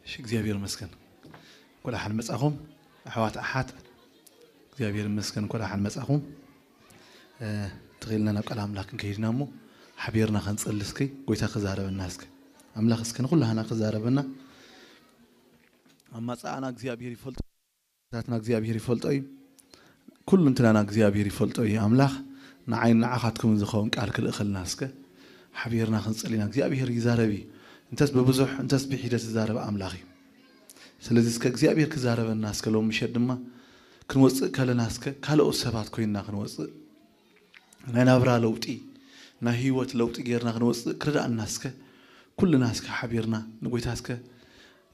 እሺ፣ እግዚኣብሔር ይመስገን። እንኳዕ ደሓን መጻኹም ኣሕዋት ኣሓት። እግዚኣብሔር ይመስገን፣ እንኳዕ ደሓን መጻኹም። እ፣ ተኺልና ናብ ቃል ኣምላኽ ክንከይድና እሞ ሓቢርና ክንጽሊ እስኪ፣ ጎይታ ክዛረበና እስኪ። ኣምላኽ እስኪ ንኹላህና ክዛረበና። ኣማጻኣና እግዚኣብሔር ይፈልጦ፣ ታትና እግዚኣብሔር ይፈልጦ እዩ። ኩሉ እንትናና እግዚኣብሔር ይፈልጦ እዩ። ኣምላኽ ንዓይን ንዓኻትኩምን ዝኸውን ቃል ክልእኸልና እስከ ሓቢርና ክንጽሊና። እግዚኣብሔር ይዛረብ እዩ። እንተስ ብብዙሕ፣ እንተስ ብሒደት ዝዛረብ ኣምላኽ እዩ። ስለዚ እስከ እግዚኣብሔር ክዛረበና እስከ ሎም ምሸት ድማ ክንወጽእ ከለና እስከ ካልኦት ሰባት ኮይንና ክንወጽእ፣ ናይ ናብራ ለውጢ፣ ናይ ህይወት ለውጢ ጌርና ክንወጽእ ክርዳእና እስከ ኩልና እስከ ሓቢርና ንጎይታ እስከ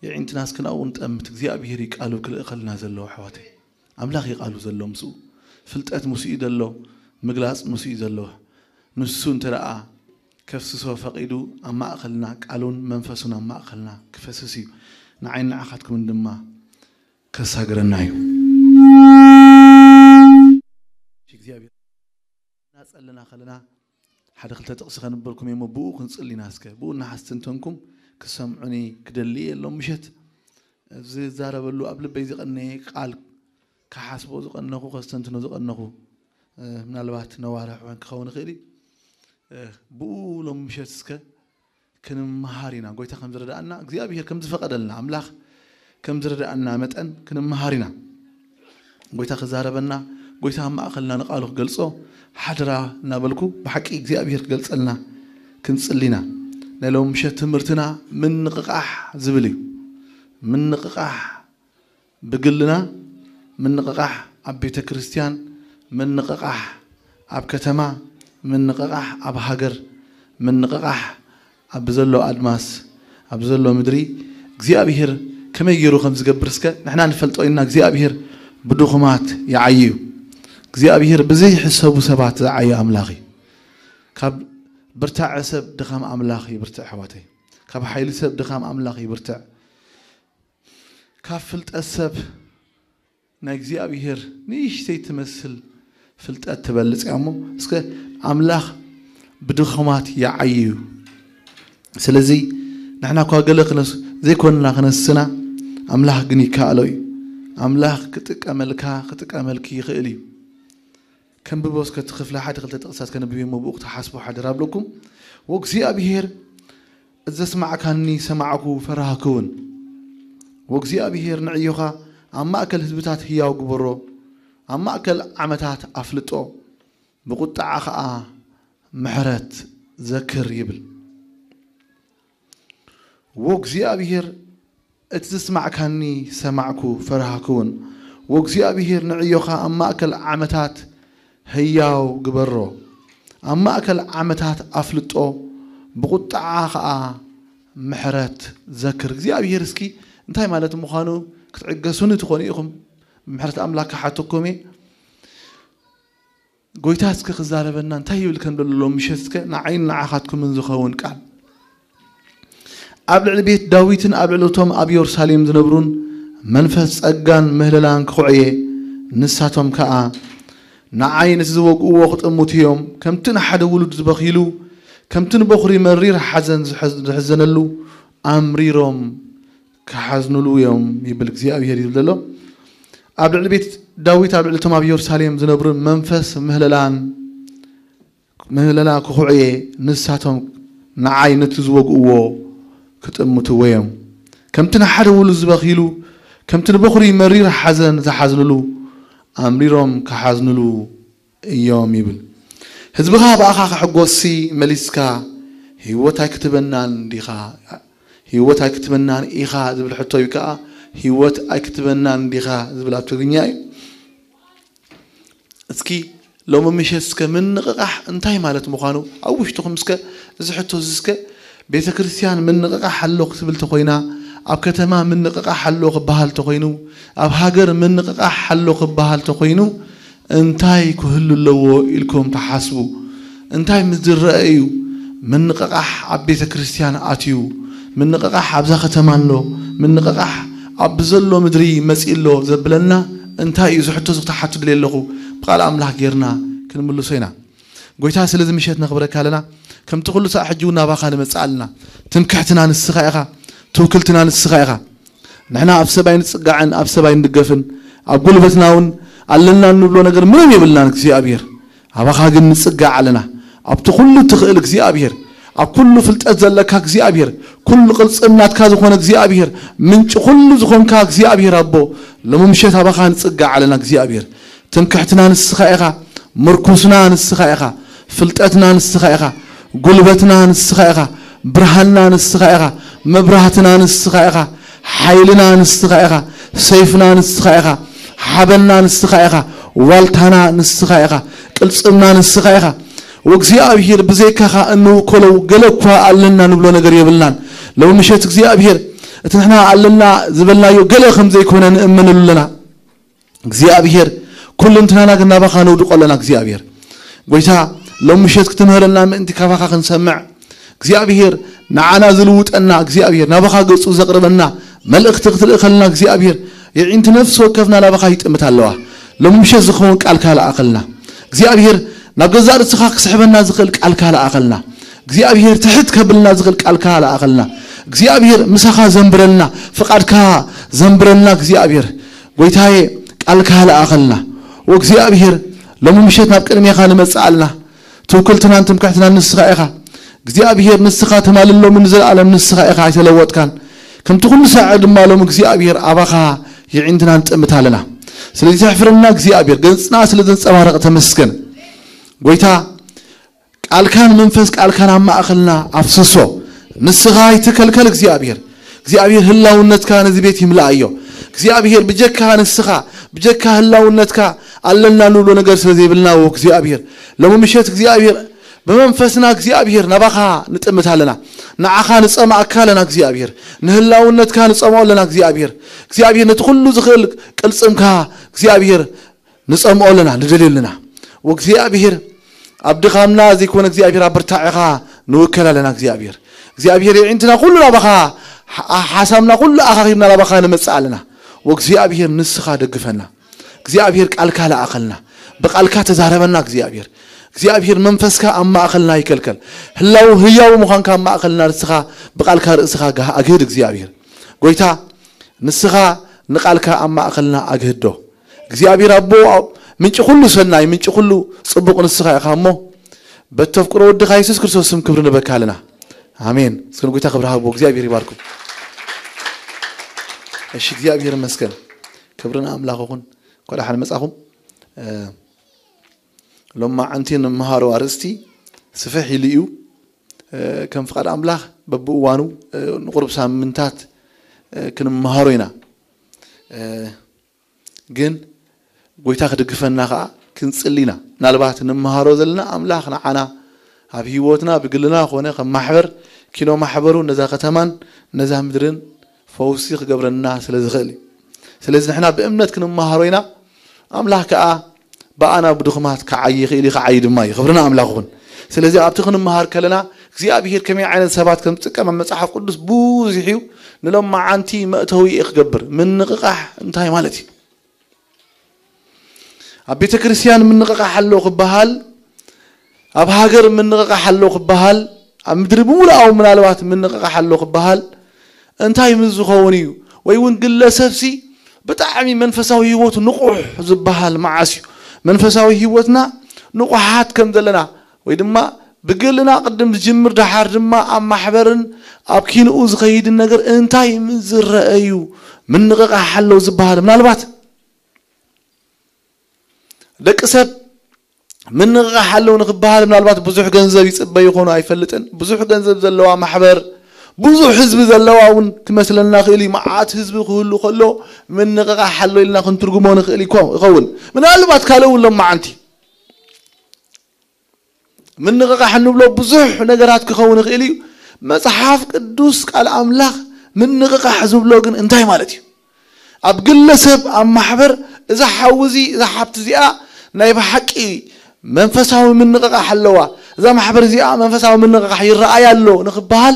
የዒንትና እስከ ናብኡ ንጠምት። እግዚኣብሔር እዩ ቃሉ ክልእኸልና ዘለዎ ኣሕዋተይ። ኣምላኽ እዩ ቃሉ ዘሎ ምስኡ። ፍልጠት ምስኡ እዩ ዘሎ፣ ምግላጽ ምስኡ እዩ ዘሎ። ንሱ እንተ ደኣ ከፍስሶ ፈቒዱ ኣብ ማእከልና ቃሉን መንፈሱን ኣብ ማእከልና ክፈስስ እዩ። ንዓይን ንዓኻትኩምን ድማ ከሳግረና እዩ። እግዚኣብሔር እናጸለና ከለና ሓደ ክልተ ጥቕሲ ከንበልኩም እየ እሞ ብኡ ክንጽሊና እስከ። ብኡ እናሓስተንተንኩም ክሰምዑኒ ክደሊ እየ ሎም ምሸት። ዝዛረበሉ ኣብ ልበይ ዝቐነየ ቃል ክሓስቦ ዝቐነኹ፣ ከስተንትኖ ዝቐነኹ፣ እ፣ ምናልባት ነዋርሕ እውን ክኸውን ይኽእል እዩ። እ፣ ብኡ ሎም ምሸት እስከ ክንመሃር ኢና። ጎይታ ከም ዝረዳእና፣ እግዚኣብሔር ከም ዝፈቐደልና፣ ኣምላኽ ከም ዝረዳእና መጠን ክንመሃር ኢና። ጎይታ ክዛረበና፣ ጎይታ ኣብ ማእከልና ንቃሉ ክገልጾ ሓድራ እናበልኩ፣ ብሓቂ እግዚኣብሔር ክገልጸልና ክንጽሊ ኢና። ናይ ሎም ምሸት ትምህርትና ምንቕቓሕ ዝብል እዩ። ምንቕቓሕ ብግልና፣ ምንቕቓሕ ኣብ ቤተ ክርስቲያን፣ ምንቕቓሕ ኣብ ከተማ፣ ምንቕቓሕ ኣብ ሃገር፣ ምንቕቓሕ ኣብ ዘሎ ኣድማስ፣ ኣብ ዘሎ ምድሪ፣ እግዚኣብሔር ከመይ ገይሩ ከም ዝገብር እስከ ንሕና ንፈልጦ ኢና። እግዚኣብሔር ብድኹማት ይዓዪ እዩ። እግዚኣብሔር ብዘይሕሰቡ ሰባት ዝዓዪ ኣምላኽ እዩ። ካብ ብርታዐ ሰብ ድኻም ኣምላኽ ይብርትዕ፣ ኣሕዋተይ። ካብ ሓይሊ ሰብ ድኻም ኣምላኽ ይብርትዕ። ካብ ፍልጠት ሰብ ናይ እግዚኣብሔር ንእሽተይ ትመስል ፍልጠት ትበልጽ እያ እሞ፣ እስከ ኣምላኽ ብድኹማት ይዓዪ እዩ። ስለዚ ንሕና እኳ ገለ ክነስ-፣ ዘይኮንና ክነስና፣ ኣምላኽ ግን ይከኣሎ እዩ። ኣምላኽ ክጥቀመልካ፣ ክጥቀመልኪ ይኽእል እዩ። ከንብቦ እስከ እቲ ክፍሊ ሓደ ክልተ ጥቕስታት ከንብብ እሞ ብኡ ክትሓስቡ ሓደራ እብለኩም። ወእግዚኣብሔር እዘስማዕካኒ ሰማዕኩ ፈራህክውን። ወእግዚኣብሔር ንዕዮኻ ኣብ ማእከል ህዝብታት ህያው ግበሮ፣ ኣብ ማእከል ዓመታት ኣፍልጦ፣ ብቁጥዓ ኸኣ ምሕረት ዘክር ይብል። ወእግዚኣብሔር እቲ ዘስማዕካኒ ሰማዕኩ ፈራህክውን። ወእግዚኣብሔር ንዕዮኻ ኣብ ማእከል ዓመታት ህያው ግበሮ፣ ኣብ ማእከል ዓመታት ኣፍልጦ፣ ብቁጥዓ ኸኣ ምሕረት ዘክር። እግዚኣብሔር እስኪ እንታይ ማለት ምዃኑ ክትዕገሱኒ ትኾኑ ኢኹም። ምሕረት ኣምላኽ ክሓተኩም እየ። ጎይታ እስከ ክዛረበና እንታይ ይብል ከም ዘሎ ሎም ምሸት እስከ ንዓይን ንዓኻትኩምን ዝኸውን ቃል። ኣብ ልዕሊ ቤት ዳዊትን ኣብ ልዕሊ እቶም ኣብ የሩሳሌም ዝነብሩን መንፈስ ጸጋን ምህለላን ክኹዕየ፣ ንሳቶም ከኣ ንዓይ ነቲ ዝወግእዎ ክጥምቱ እዮም። ከምቲ ንሓደ ውሉድ ዝበኺሉ፣ ከምቲ ንበኹሪ መሪር ሓዘን ዝሐዝ-፣ ዝሕዘነሉ ኣምሪሮም ክሓዝኑሉ እዮም ይብል እግዚኣብሔር እዩ ዘሎ። ኣብ ልዕሊ ቤት ዳዊት፣ ኣብ ልዕሊ እቶም ኣብ የሩሳሌም ዝነብሩ መንፈስ ምህለላን ምህለላ ክኹዕየ፣ ንሳቶም ንዓይ ነቲ ዝወግእዎ ክጥምትዎ እዮም። ከምቲ ንሓደ ውሉድ ዝበኺሉ፣ ከምቲ ንበኹሪ መሪር ሓዘን ዝሓዝንሉ፣ ኣምሪሮም ክሓዝንሉ እዮም ይብል። ህዝብኻ ብኣኻ ክሕጎስሲ መሊስካ፣ ህይወት ኣይክትበናን ዲኻ? ህይወት ኣይክትበናን ኢኻ ዝብል ሕቶ እዩ ከኣ፣ ህይወት ኣይክትበናን ዲኻ ዝብል ኣብ ትግርኛ እዩ። እስኪ ሎሚ ምሸት እስከ ምንቕቓሕ እንታይ ማለት ምዃኑ ኣብ ውሽጥኹም እስከ እዚ ሕቶ እዚ እስከ ቤተ ክርስቲያን ምንቕቓሕ ኣሎ ክትብል ተኾይና፣ ኣብ ከተማ ምንቕቓሕ ኣሎ ክበሃል ተኾይኑ፣ ኣብ ሃገር ምንቕቓሕ ኣሎ ክበሃል ተኾይኑ፣ እንታይ ክህሉ ኣለዎ ኢልኩም ትሓስቡ? እንታይ ምስ ዝረአ እዩ ምንቕቓሕ ኣብ ቤተ ክርስቲያን ኣትዩ? ምንቕቓሕ ኣብዛ ከተማ ኣሎ፣ ምንቕቓሕ ኣብ ዘሎ ምድሪ መጺእ ኣሎ ዘብለና እንታይ እዩ? እዚ ሕቶ እዚ ክትሓቱ ድልየ ኣለኹ። ብቃል ኣምላኽ ጌርና ክንምልሶ ኢና። ጎይታ፣ ስለዚ ምሸት ነኽብረካ ኣለና። ከምቲ ኩሉ ሳዕ ሕጂ እውን ናባኻ ንመጽእ ኣለና። ትምክሕትና ንስኻ ኢኻ፣ ትውክልትና ንስኻ ኢኻ። ንሕና ኣብ ሰብ ኣይንጽጋዕን ኣብ ሰብ ኣይንድገፍን፣ ኣብ ጉልበትና እውን ኣለና እንብሎ ነገር ምንም የብልናን እግዚኣብሔር። ኣባኻ ግን ንጽጋዕ ኣለና። ኣብቲ ኩሉ ትኽእል እግዚኣብሔር፣ ኣብ ኩሉ ፍልጠት ዘለካ እግዚኣብሔር፣ ኩሉ ቅልጽም ናትካ ዝኾነ እግዚኣብሔር፣ ምንጪ ኩሉ ዝኾንካ እግዚኣብሔር ኣቦ፣ ሎሚ ምሸት ኣባኻ ንጽጋዕ ኣለና እግዚኣብሔር። ትምክሕትና ንስኻ ኢኻ፣ ምርኩስና ንስኻ ኢኻ፣ ፍልጠትና ንስኻ ኢኻ፣ ጉልበትና ንስኻ ኢኻ፣ ብርሃንና ንስኻ ኢኻ፣ መብራህትና ንስኻ ኢኻ፣ ሓይልና ንስኻ ኢኻ፣ ሰይፍና ንስኻ ኢኻ፣ ሓበንና ንስኻ ኢኻ፣ ዋልታና ንስኻ ኢኻ፣ ቅልጽምና ንስኻ ኢኻ። ወእግዚኣብሔር ብዘይካኻ እንውከሎ ገለ እኳ ኣለና ንብሎ ነገር የብልናን። ሎሚ ምሸት እግዚኣብሔር እቲ ንሕና ኣለና ዝበልናዮ ገለ ከም ዘይኮነ ንእመነሉ ኣለና። እግዚኣብሔር ኩልንትናና ግን ናባኻ ነውድቆ ኣለና እግዚኣብሔር። ጎይታ ሎም ምሸት ክትምህረና ምእንቲ ካባኻ ክንሰምዕ እግዚኣብሔር ንዓና ዝልውጠና እግዚኣብሔር ናባኻ ገጹ ዘቕርበና መልእኽቲ ክትልእኸልና እግዚኣብሔር የዒንቲ ነፍሲ ወከፍና ናባኻ ይጥምት ኣለዋ። ሎም ምሸት ዝኸውን ቃልካ ለኣኸልና እግዚኣብሔር ናብ ገዛእ ርእስኻ ክስሕበና ዝኽእል ቃልካ ለኣኸልና እግዚኣብሔር ትሕት ከብልና ዝኽእል ቃልካ ለኣኸልና እግዚኣብሔር ምሳኻ ዘንብረልና ፍቓድካ ዘንብረልና እግዚኣብሔር ጎይታዬ ቃልካ ለኣኸልና። ወእግዚኣብሔር ሎሚ ምሸት ናብ ቅድሜኻ ንመጽእ ኣለና። ትውክልትናን ትምክሕትናን ንስኻ ኢኻ እግዚኣብሔር ንስኻ ትማልን ሎምን ንዘለኣለም ንስኻ ኢኻ ኣይተለወጥካን። ከምቲ ኩሉ ሳዕ ድማ ሎም እግዚኣብሔር ኣባኻ የዒንትና ንጥምት ኣለና። ስለዚ ተሕፍረና እግዚኣብሔር ገጽና ስለ ዘንጸባረቕ ተመስገን። ጎይታ ቃልካን መንፈስ ቃልካን ኣብ ማእኸልና ኣፍስሶ። ንስኻ ኣይትከልከል እግዚኣብሔር። እግዚኣብሔር ህላውነትካ ነዚ ቤት ይምልኣዮ። እግዚኣብሔር ብጀካ ንስኻ ብጀካ ህላውነትካ ኣለና ንብሎ ነገር ስለ ዘይብልና እግዚኣብሔር ሎሚ ምሸት እግዚኣብሔር ብመንፈስና እግዚኣብሔር ናባኻ ንጥምት ኣለና። ንዓኻ ንጸማእካ ኣለና እግዚኣብሔር። ንህላውነትካ ንጸምኦ ኣለና እግዚኣብሔር። እግዚኣብሔር ነቲ ኩሉ ዝኽእል ቅልጽምካ እግዚኣብሔር ንጸምኦ ኣለና ንደልዮ ኣለና። ወእግዚኣብሔር ኣብ ድኻምና ዘይኮነ እግዚኣብሔር ኣብ ብርታዕኻ ንውከል ኣለና እግዚኣብሔር። እግዚኣብሔር የዒንትና ኩሉ ናባኻ ሓሳብና ኩሉ ኣኻኺብና ናባኻ ንመጽእ ኣለና። ወእግዚኣብሔር ንስኻ ደግፈና። እግዚኣብሔር ቃልካ ለኣኸልና። ብቃልካ ተዛረበና እግዚኣብሔር። እግዚኣብሔር መንፈስካ ኣብ ማእኸልና ይከልከል። ህላው ህያው ምዃንካ ኣብ ማእኸልና ንስኻ ብቃልካ ርእስኻ ኣግህድ እግዚኣብሔር። ጎይታ ንስኻ ንቃልካ ኣብ ማእኸልና ኣግህዶ። እግዚኣብሔር ኣቦ ምንጪ ኩሉ ሰናይ ምንጪ ኩሉ ጽቡቕ ንስኻ ኢኻ እሞ በተፍቅሮ ወድኻ የሱስ ክርስቶስ ስም ክብሪ ንበካ ኣለና። ኣሜን። እስከ ንጎይታ ክብሪ ሃብዎ። እግዚኣብሔር ይባርኩም። እሺ እግዚኣብሔር ይመስገን። ክብሪ ንኣምላኽ ይኹን። እንኳዕ ደሓን መጻኹም። ሎማዓንቲ ንምሃሮ ኣርእስቲ ስፍሕ ኢሉ እዩ። ከም ፍቓድ ኣምላኽ በብእዋኑ ንቁሩብ ሳምንታት ክንምሃሮ ኢና። ግን ጎይታ ክድግፈና ከዓ ክንጽሊ ኢና። ምናልባት ንምሃሮ ዘለና ኣምላኽ ንዓና ኣብ ህይወትና ብግልና ኮነ ከም ማሕበር ኪኖ ማሕበሩ ነዛ ከተማን ነዛ ምድርን ፈውሲ ክገብረና ስለ ዝኽእል እዩ። ስለዚ ንሕና ብእምነት ክንመሃሮ ኢና። ኣምላኽ ከዓ ብኣና ብድኹማት ክዓይ ይኽእል እዩ፣ ክዓይ ድማ እዩ። ክብርና ኣምላኽ ይኹን። ስለዚ ኣብቲ ክንመሃር ከለና እግዚኣብሔር ከመይ ዓይነት ሰባት ከም ዝጥቀም ኣብ መጽሓፍ ቅዱስ ብዙሕ እዩ። ንሎም መዓንቲ መእተዊ እየ ክገብር። ምንቕቓሕ እንታይ ማለት እዩ? ኣብ ቤተ ክርስቲያን ምንቕቓሕ ኣሎ ክበሃል፣ ኣብ ሃገር ምንቕቓሕ ኣሎ ክበሃል፣ ኣብ ምድሪ ብምሉኣዊ ምናልባት ምንቕቓሕ ኣሎ ክበሃል እንታይ ምስ ዝኸውን እዩ? ወይ እውን ግለሰብሲ ብጣዕሚ መንፈሳዊ ህይወቱ ንቑሕ ዝበሃል መዓስ እዩ? መንፈሳዊ ህይወትና ንቑሓት ከም ዘለና ወይ ድማ ብግልና ቅድም ዝጅምር ደሓር ድማ ኣብ ማሕበርን ኣብ ኪንኡ ዝኸይድን ነገር እንታይ ምስ ዝረአ እዩ ምንቕቓሕ ኣሎ ዝበሃል? ምናልባት ደቂ ሰብ ምንቕቓሕ ኣለዉ ንኽበሃል ምናልባት ብዙሕ ገንዘብ ይጽበ ይኾኑ ኣይፈልጥን። ብዙሕ ገንዘብ ዘለዋ ማሕበር ብዙሕ ህዝቢ ዘለዋ እውን ክመስለና ክእል እዩ። መዓት ህዝቢ ክህሉ ከሎ ምንቕቓሕ ኣሎ ኢልና ክንትርጉሞ ንኽእል ይኮ- ይኸውን። ምናልባት ካልእ እውን ሎማዓንቲ ምንቕቓሕ እንብሎ ብዙሕ ነገራት ክኸውን ይኽእል እዩ። መጽሓፍ ቅዱስ ቃል ኣምላኽ ምንቕቓሕ ዝብሎ ግን እንታይ ማለት እዩ? ኣብ ግለሰብ ኣብ ማሕበር እዛ ሓዊ እዚ እዛ ሓብቲ እዚኣ ናይ ብሓቂ መንፈሳዊ ምንቕቓሕ ኣለዋ። እዛ ማሕበር እዚኣ መንፈሳዊ ምንቕቓሕ ይረኣይ ኣሎ ንኽበሃል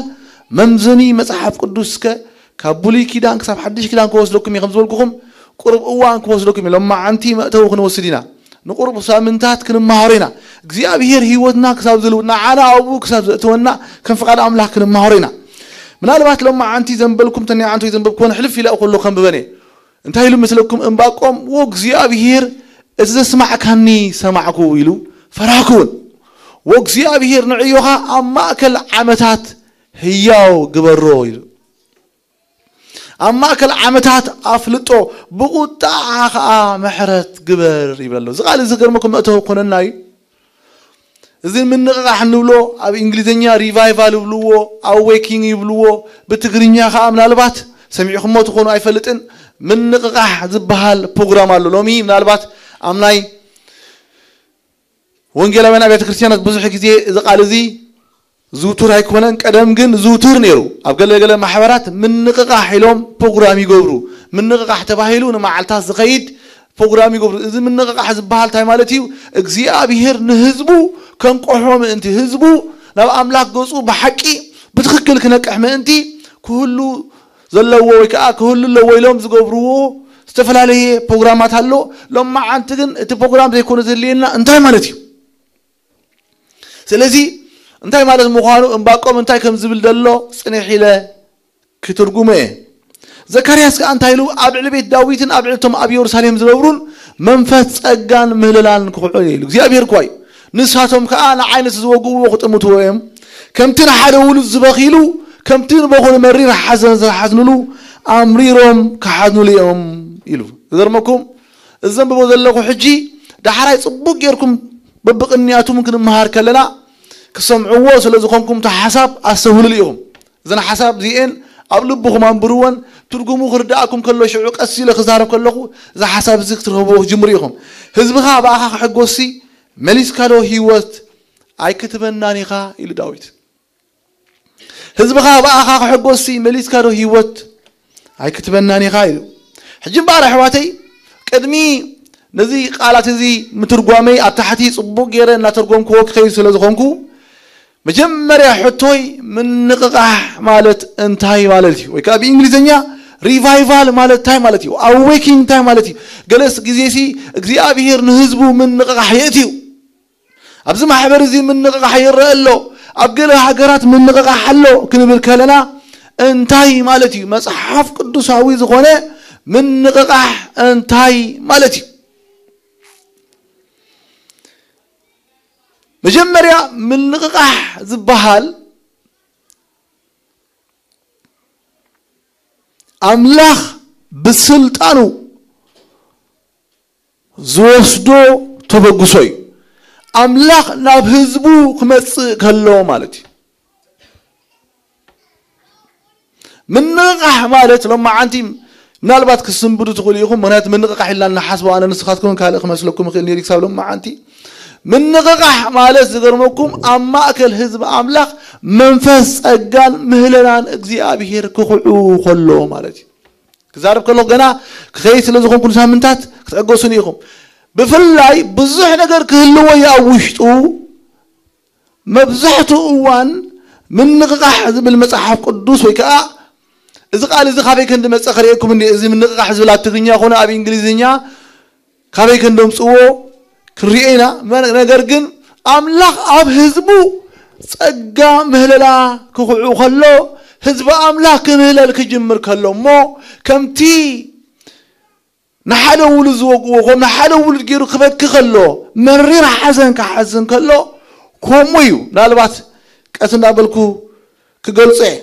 መምዘኒ መጽሓፍ ቅዱስ ከ ካብ ብሉይ ኪዳን ክሳብ ሓድሽ ኪዳን ክወስደኩም እየ ከም ዝበልኩኹም ቁሩብ እዋን ክወስደኩም እየ። ሎማዓንቲ መእተዊ ክንወስድ ኢና። ንቁሩብ ሳምንታት ክንመሃሮ ኢና። እግዚኣብሔር ህይወትና ክሳብ ዝልውጥ ንዓና ኣብኡ ክሳብ ዘእተወና ከም ፍቓድ ኣምላኽ ክንመሃሮ ኢና። ምናልባት ሎማዓንቲ ዘንበልኩም ተኒዓንቶ ዘንበብኩዎን ሕልፍ ኢለ ከሎ ከንብበን እየ። እንታይ ኢሉ መስለኩም? እምባቆም "ወእግዚኣብሔር እቲ ዘስማዕካኒ ሰማዕኩ" ኢሉ ፈራህኩውን። "ወእግዚኣብሔር ንዕዮኻ ኣብ ማእከል ዓመታት ህያው ግበሮ" ኢሉ። ኣብ ማእከል ዓመታት ኣፍልጦ፣ ብቁጣዓ ኸዓ ምሕረት ግበር ይብለሎ። እዚ ቃል እዚ ገርመኩም መእተዊ ኮነና እዩ። እዚ ምንቕቓሕ እንብሎ ኣብ እንግሊዝኛ ሪቫይቫል ይብልዎ፣ ኣዌኪንግ ይብልዎ፣ ብትግርኛ ኸዓ ምናልባት ሰሚዕኹሞ ትኾኑ ኣይፈልጥን፣ ምንቕቓሕ ዝበሃል ፕሮግራም ኣሎ። ሎሚ ምናልባት ኣብ ናይ ወንጌላውያን ኣብያተ ክርስቲያናት ብዙሕ ግዜ እዚ ቃል እዚ ዝውቱር ኣይኮነን። ቀደም ግን ዝውቱር ነይሩ። ኣብ ገለ ገለ ማሕበራት ምንቕቓሕ ኢሎም ፕሮግራም ይገብሩ። ምንቕቓሕ ተባሂሉ ንመዓልታት ዝኸይድ ፕሮግራም ይገብሩ። እዚ ምንቕቓሕ ዝበሃል እንታይ ማለት እዩ? እግዚኣብሔር ንህዝቡ ከንቆሖ ምእንቲ፣ ህዝቡ ናብ ኣምላኽ ገጹ ብሓቂ ብትኽክል ክነቅሕ ምእንቲ ክህሉ ዘለዎ ወይ ከዓ ክህሉ ኣለዎ ኢሎም ዝገብርዎ ዝተፈላለየ ፕሮግራማት ኣሎ። ሎማዓንቲ ግን እቲ ፕሮግራም ዘይኮነ ዘድልየና እንታይ ማለት እዩ? ስለዚ እንታይ ማለት ምዃኑ እምባቆም እንታይ ከም ዝብል ዘሎ ጽንሕ ኢለ ክትርጉሞ እየ። ዘካርያስ ከኣ እንታይ ኢሉ? "ኣብ ልዕሊ ቤት ዳዊትን ኣብ ልዕሊ እቶም ኣብ የሩሳሌም ዝነብሩን መንፈስ ጸጋን ምህለላን ክኹዕዑ" ኢሉ። እግዚኣብሔር እኳ እዩ። "ንሳቶም ከኣ ንዓይ ነቲ ዝወግእዎ ክጥምትዎ እዮም። ከምቲ ንሓደ ውሉድ ዝበኺሉ፣ ከምቲ ንበኹሪ መሪር ሓዘን ዝሓዝኑሉ፣ ኣምሪሮም ክሓዝኑሉ እዮም" ኢሉ። ዝገርመኩም፣ እዚ ዘንብቦ ዘለኹ ሕጂ ዳሕራይ ጽቡቕ ጌርኩም በብቕንያቱ እውን ክንመሃር ከለና ክሰምዕዎ ስለ ዝኾንኩም፣ እቲ ሓሳብ ኣስተውህሉሉ ኢኹም። እዘን ሓሳብ እዚኤን ኣብ ልብኹም ኣንብርወን። ትርጉሙ ክርድኣኩም ከሎ፣ ሽዑ ቀስ ኢለ ክዛረብ ከለኹ፣ እዚ ሓሳብ እዚ ክትረኽብዎ ክትጅምሩ ኢኹም። "ህዝብኻ ብኣኻ ክሕጎስሲ፣ መሊስካ ዶ ህይወት ኣይክትበናን ኢኻ?" ኢሉ ዳዊት። "ህዝብኻ ብኣኻ ክሕጎስሲ፣ መሊስካ ዶ ህይወት ኣይክትበናን ኢኻ?" ኢሉ። ሕጂ እምበኣር ኣሕዋተይ፣ ቅድሚ ነዚ ቃላት እዚ ምትርጓመይ፣ ኣብ ታሕቲ ጽቡቕ ገይረ እናተርጎምክዎ ክኸይድ ስለ ዝኾንኩ፣ መጀመርያ ሕቶይ ምንቕቓሕ ማለት እንታይ ማለት እዩ? ወይ ከዓ ብእንግሊዝኛ ሪቫይቫል ማለት እንታይ ማለት እዩ? ኣዌኪንግ እንታይ ማለት እዩ? ገለስ ግዜሲ እግዚኣብሔር ንህዝቡ ምንቕቓሕ የእትዩ። ኣብዚ ማሕበር እዚ ምንቕቓሕ ይረአ ኣሎ፣ ኣብ ገለ ሃገራት ምንቕቓሕ ኣሎ ክንብል ከለና እንታይ ማለት እዩ? መጽሓፍ ቅዱሳዊ ዝኾነ ምንቕቓሕ እንታይ ማለት እዩ? መጀመርያ ምንቕቓሕ ዝበሃል ኣምላኽ ብስልጣኑ ዝወስዶ ተበግሶ እዩ። ኣምላኽ ናብ ህዝቡ ክመጽእ ከሎ ማለት እዩ። ምንቕቓሕ ማለት ሎማዓንቲ ምናልባት ክስንብዱ ትኽእሉ ኢኹም። ምኽንያቱ ምንቕቓሕ ኢልና እናሓስቦ ኣነ ንስኻትኩም ካልእ ክመስለኩም ይኽእል ነይሩ ክሳብ ሎማዓንቲ። ምንቕቓሕ ማለት ዝገርመኩም ኣብ ማእከል ህዝቢ ኣምላኽ መንፈስ ጸጋን ምህለላን እግዚኣብሔር ክኹዑ ከሎ ማለት እዩ። ክዛረብ ከለኹ ገና ክኸይድ ስለ ዝኾንኩ ንሳምንታት ክትዕገሱኒ ኢኹም። ብፍላይ ብዙሕ ነገር ክህልዎ እዩ ኣብ ውሽጡ። መብዛሕትኡ እዋን ምንቕቓሕ ዝብል መጽሓፍ ቅዱስ ወይ ከዓ እዚ ቃል እዚ ካበይ ከም ዝመጸ ከርእየኩም እንዲ፣ እዚ ምንቕቓሕ ዝብል ኣብ ትግርኛ ኮነ ኣብ እንግሊዝኛ ካበይ ከም ዘምጽዎ ክንሪኦ ኢና። መ-፣ ነገር ግን ኣምላኽ ኣብ ህዝቡ ጸጋ ምህለላ ክኹዑ ከሎ፣ ህዝቢ ኣምላኽ ክምህለል ክጅምር ከሎ እሞ፣ ከምቲ ንሓደ ውሉድ ዝወግእዎ፣ ከም ንሓደ ውሉድ ገይሩ ክበኪ ከሎ፣ መሪር ሓዘን ክሓዝን ከሎ፣ ከምኡ እዩ። ምናልባት ቀስ እንዳበልኩ ክገልጾ እየ።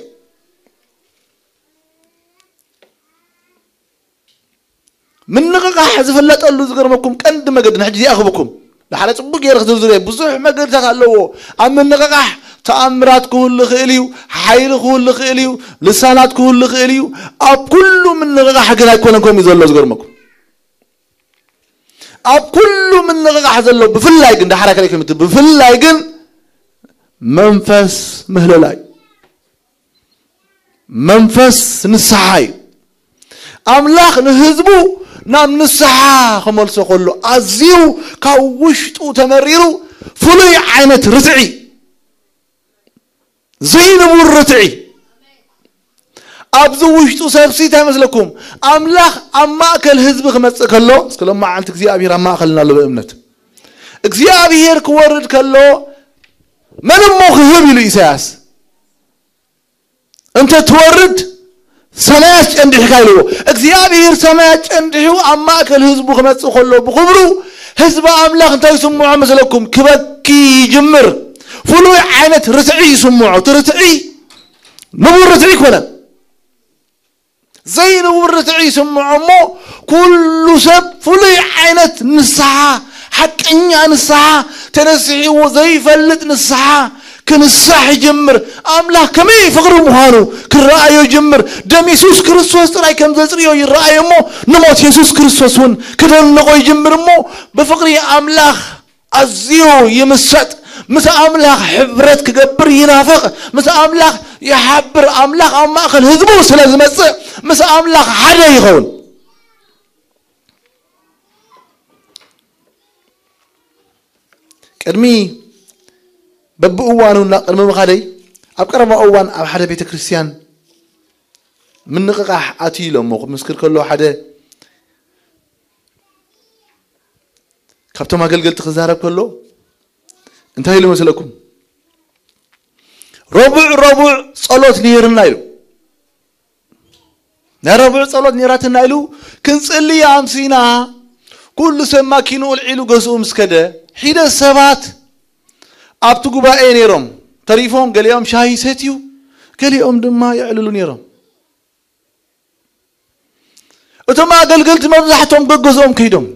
ምንቕቓሕ ዝፍለጠሉ ዝገርመኩም ቀንዲ መገዲ ንሕጂ እዚኣ ክህበኩም። ንሓደ ጽቡቕ ገይረ ክዝርዝር እየ። ብዙሕ መገድታት ኣለዎ። ኣብ ምንቕቓሕ ተኣምራት ክህሉ ይኽእል እዩ፣ ሓይሊ ክህሉ ይኽእል እዩ፣ ልሳናት ክህሉ ይኽእል እዩ። ኣብ ኩሉ ምንቕቓሕ ግን ኣይኮነን ከምኡ ዘሎ ዝገርመኩም። ኣብ ኩሉ ምንቕቓሕ ዘሎ ብፍላይ ግን፣ ዳሕራ ከላይ ከምቲ ብፍላይ ግን መንፈስ ምህለላ እዩ። መንፈስ ንስሓ እዩ። ኣምላኽ ንህዝቡ ናብ ንስሓ ክመልሶ ከሎ፣ ኣዝዩ ካብ ውሽጡ ተመሪሩ፣ ፍሉይ ዓይነት ርትዒ፣ ዘይንቡር ርትዒ ኣብዚ ውሽጡ ሰብሲ እንታይ መስለኩም? ኣምላኽ ኣብ ማእከል ህዝቢ ክመጽእ ከሎ፣ እስከ ሎማዓንቲ እግዚኣብሔር ኣብ ማእከልና ኣሎ ብእምነት። እግዚኣብሔር ክወርድ ከሎ፣ መን እሞ ክህብ ኢሉ ኢሳያስ? እንተ ትወርድ ሰማያት ጨንዲሕካ ኢልዎ። እግዚኣብሔር ሰማያት ጨንዲሑ ኣብ ማእከል ህዝቡ ክመጽእ ከሎ ብኽብሩ፣ ህዝቢ ኣምላኽ እንታይ ይስምዖ መስለኩም? ክበኪ ይጅምር። ፍሉይ ዓይነት ርትዒ ይስምዖ። እቲ ርትዒ ንቡር ርትዒ ኣይኮነን። ዘይንቡር ርትዒ ይስምዖ እሞ፣ ኩሉ ሰብ ፍሉይ ዓይነት ንስሓ፣ ሓቀኛ ንስሓ፣ ተነሲሕዎ ዘይፈልጥ ንስሓ ክንሳሕ ይጅምር። ኣምላኽ ከመይ ፍቕሪ ምዃኑ ክረኣዮ ይጅምር። ደም የሱስ ክርስቶስ ጥራይ ከም ዘጽርዮ ይረኣዮ እሞ፣ ንሞት የሱስ ክርስቶስ እውን ክደንቆ ይጅምር እሞ፣ ብፍቕሪ ኣምላኽ ኣዝዩ ይምሰጥ። ምስ ኣምላኽ ሕብረት ክገብር ይናፍቕ። ምስ ኣምላኽ ይሓብር። ኣምላኽ ኣብ ማእከል ህዝቡ ስለ ዝመጽእ፣ ምስ ኣምላኽ ሓደ ይኸውን። ቅድሚ፣ በብእዋኑ እና ቅድሚ ምኻደይ፣ ኣብ ቀረባ እዋን ኣብ ሓደ ቤተ ክርስቲያን ምንቕቓሕ ኣትዩ ኢሎሞ ክምስክር ከሎ፣ ሓደ ካብቶም ኣገልገልቲ ክዛረብ ከሎ እንታይ ኢሉ መስለኩም? "ረቡዕ ረቡዕ ጸሎት ነይርና" ኢሉ። "ናይ ረቡዕ ጸሎት ነይራትና" ኢሉ፣ ክንጽሊ ኣምሲና፣ ኩሉ ሰብ ማኪንኡ ኣልዒሉ ገዝኡ ምስ ከደ፣ ሒደት ሰባት ኣብቲ ጉባኤ ነይሮም። ተሪፎም፣ ገሊኦም ሻሂ ሰትዩ፣ ገሊኦም ድማ የዕልሉ ነይሮም። እቶም ኣገልገልቲ መብዛሕቶም ገገዝኦም ከይዶም።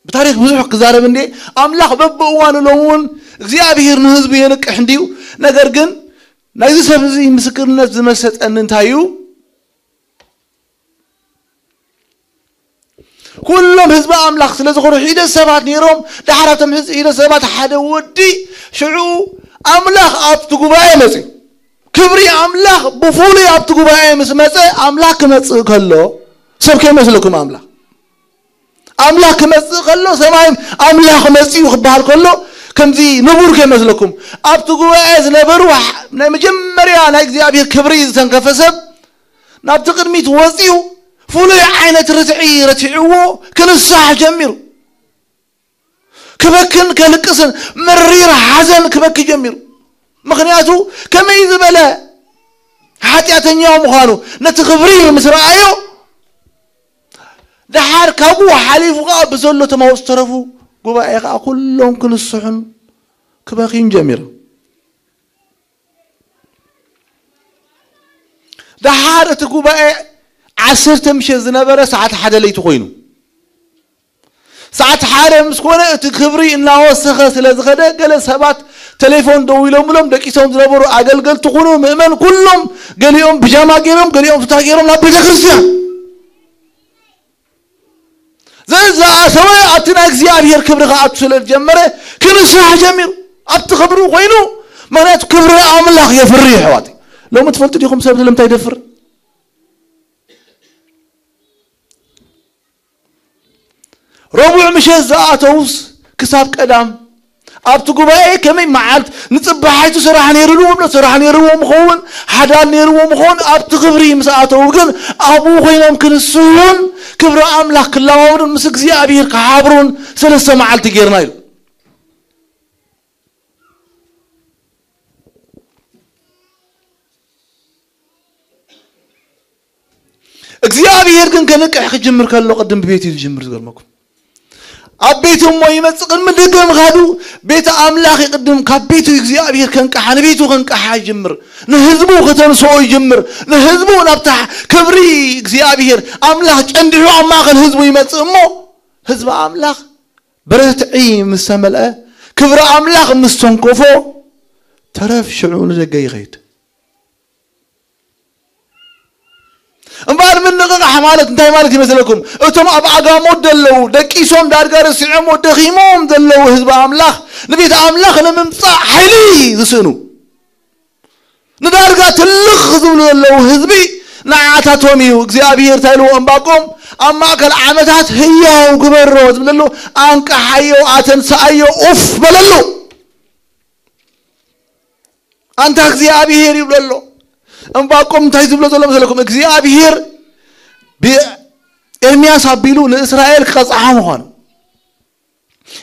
ብታሪኽ ብዙሕ ክዛረብ እንዴ፣ ኣምላኽ በብእዋኑ ሎም እውን እግዚኣብሔር ንህዝቡ የንቅሕ እንድዩ። ነገር ግን ናይዚ ሰብ እዚ ምስክርነት ዝመሰጠኒ እንታይ እዩ? ኩሎም ህዝቢ ኣምላኽ ስለ ዝኾኑ ሒደት ሰባት ነይሮም። ደሓር ኣብቶም ህዝ-፣ ሒደት ሰባት ሓደ ወዲ ሽዑ ኣምላኽ ኣብቲ ጉባኤ መጽዩ። ክብሪ ኣምላኽ ብፍሉይ ኣብቲ ጉባኤ ምስ መጸ፣ ኣምላኽ ክመጽእ ከሎ፣ ሰብ ከይመስለኩም ኣምላኽ። ኣምላኽ ክመጽእ ከሎ፣ ሰማይ ኣምላኽ መጽዩ ክበሃል ከሎ፣ ከምዚ ንቡር ከይመስለኩም። ኣብቲ ጉባኤ ዝነበሩ ሕ-፣ ናይ መጀመርያ ናይ እግዚኣብሔር ክብሪ ዝተንከፈ ሰብ፣ ናብቲ ቅድሚት ወጽዩ፣ ፍሉይ ዓይነት ርትዒ ረቲዕዎ፣ ክንሳሕ ጀሚሩ። ክበክን ከልቅስን፣ መሪር ሓዘን ክበኪ ጀሚሩ። ምኽንያቱ፣ ከመይ ዝበለ ሓጢኣተኛ ምዃኑ፣ ነቲ ክብሪ ምስ ረኣዮ፣ ደሓር ካብኡ ሓሊፉ ኸኣ ብዘሎ ተማውስ ተረፉ፣ ጉባኤ ኸኣ ኩሎም ክንስሑን ክበኽዩን ጀሚሮም። ደሓር እቲ ጉባኤ ዓሰርተ ምሸት ዝነበረ ሰዓት ሓደ ለይቲ ኮይኑ። ሰዓት ሓደ ምስ ኮነ እቲ ክብሪ እናወሰኸ ስለ ዝኸደ፣ ገለ ሰባት ቴሌፎን ደዊሎምሎም፣ ደቂሶም ዝነበሩ ኣገልገልቲ ኩኑ፣ ምእመን ኩሎም፣ ገሊኦም ብጃማ ገይሮም፣ ገሊኦም ቱታ ገይሮም ናብ ቤተ ክርስቲያን። ዘዝኣተወ ኣብቲ ናይ እግዚኣብሔር ክብሪ ክኣቱ ስለ ዝጀመረ፣ ክንስራሕ ጀሚሩ። ኣብቲ ክብሩ ኮይኑ፣ ምኽንያቱ ክብሪ ኣምላኽ የፍሪ፣ ኣሕዋተይ። ሎሚ ትፈልጡ ዲኹም ሰብ ስለምንታይ ይደፍር? ረቡዕ ምሸት ዝኣተዉስ ክሳብ ቀዳም ኣብቲ ጉባኤ ከመይ መዓልት ንጽባሒቱ ስራሕ ነይርዎ እምነት ስራሕ ነይርዎ ምኸውን፣ ሓዳር ነይርዎ ምኸውን። ኣብቲ ክብሪ ምስ ኣተዉ ግን ኣብኡ ኮይኖም ክንስሑን ክብሪ ኣምላኽ ክለማመዱን ምስ እግዚኣብሔር ክሓብሩን ሰለስተ መዓልቲ ጌርና ኢሉ። እግዚኣብሔር ግን ከንቅሕ ክጅምር ከሎ ቅድም ብቤቱ እዩ ዝጅምር። ዝገርመኩም ኣብ ቤቱ እሞ ይመጽእ። ቅድሚ ደገ ምኻዱ ቤተ ኣምላኽ ይቅድም። ካብ ቤቱ እግዚኣብሔር ከንቅሓ፣ ንቤቱ ከንቅሓ ይጅምር። ንህዝቡ ከተንስኦ ይጅምር። ንህዝቡ ናብታ ክብሪ እግዚኣብሔር ኣምላኽ ጨንዲሑ ኣብ ማእከል ህዝቡ ይመጽእ እሞ ህዝቢ ኣምላኽ ብርትዒ ምስ ተመልአ፣ ክብሪ ኣምላኽ ምስ ተንከፎ፣ ተረፍ ሽዑ ንደገ ይኸይድ። እምበኣር ምንቕቓሕ ማለት እንታይ ማለት ይመስለኩም? እቶም ኣብ ኣጋሞት ዘለዉ፣ ደቂሶም ዳርጋ ረሲዖሞ ደኺሞም ዘለዉ ህዝቢ ኣምላኽ፣ ንቤት ኣምላኽ ንምምጻእ ሓይሊ ዝስእኑ፣ ንዳርጋ ትልኽ ዝብሉ ዘለዉ ህዝቢ ንዓታቶም እዩ። እግዚኣብሔር እንታይ ኢልዎ? እምባቆም ኣብ ማእከል ዓመታት ህያው ግበሮ ዝብል ዘሎ፣ ኣንቅሓዮ፣ ኣተንስኣዮ፣ ኡፍ በለሉ። ኣንታ እግዚኣብሔር ይብሎ ኣሎ። እምባቆም እንታይ ዝብሎ ዘሎ መሰለኩም? እግዚኣብሔር ብኤርምያስ ኣቢሉ ንእስራኤል ክቐጽዓ ምዃኑ፣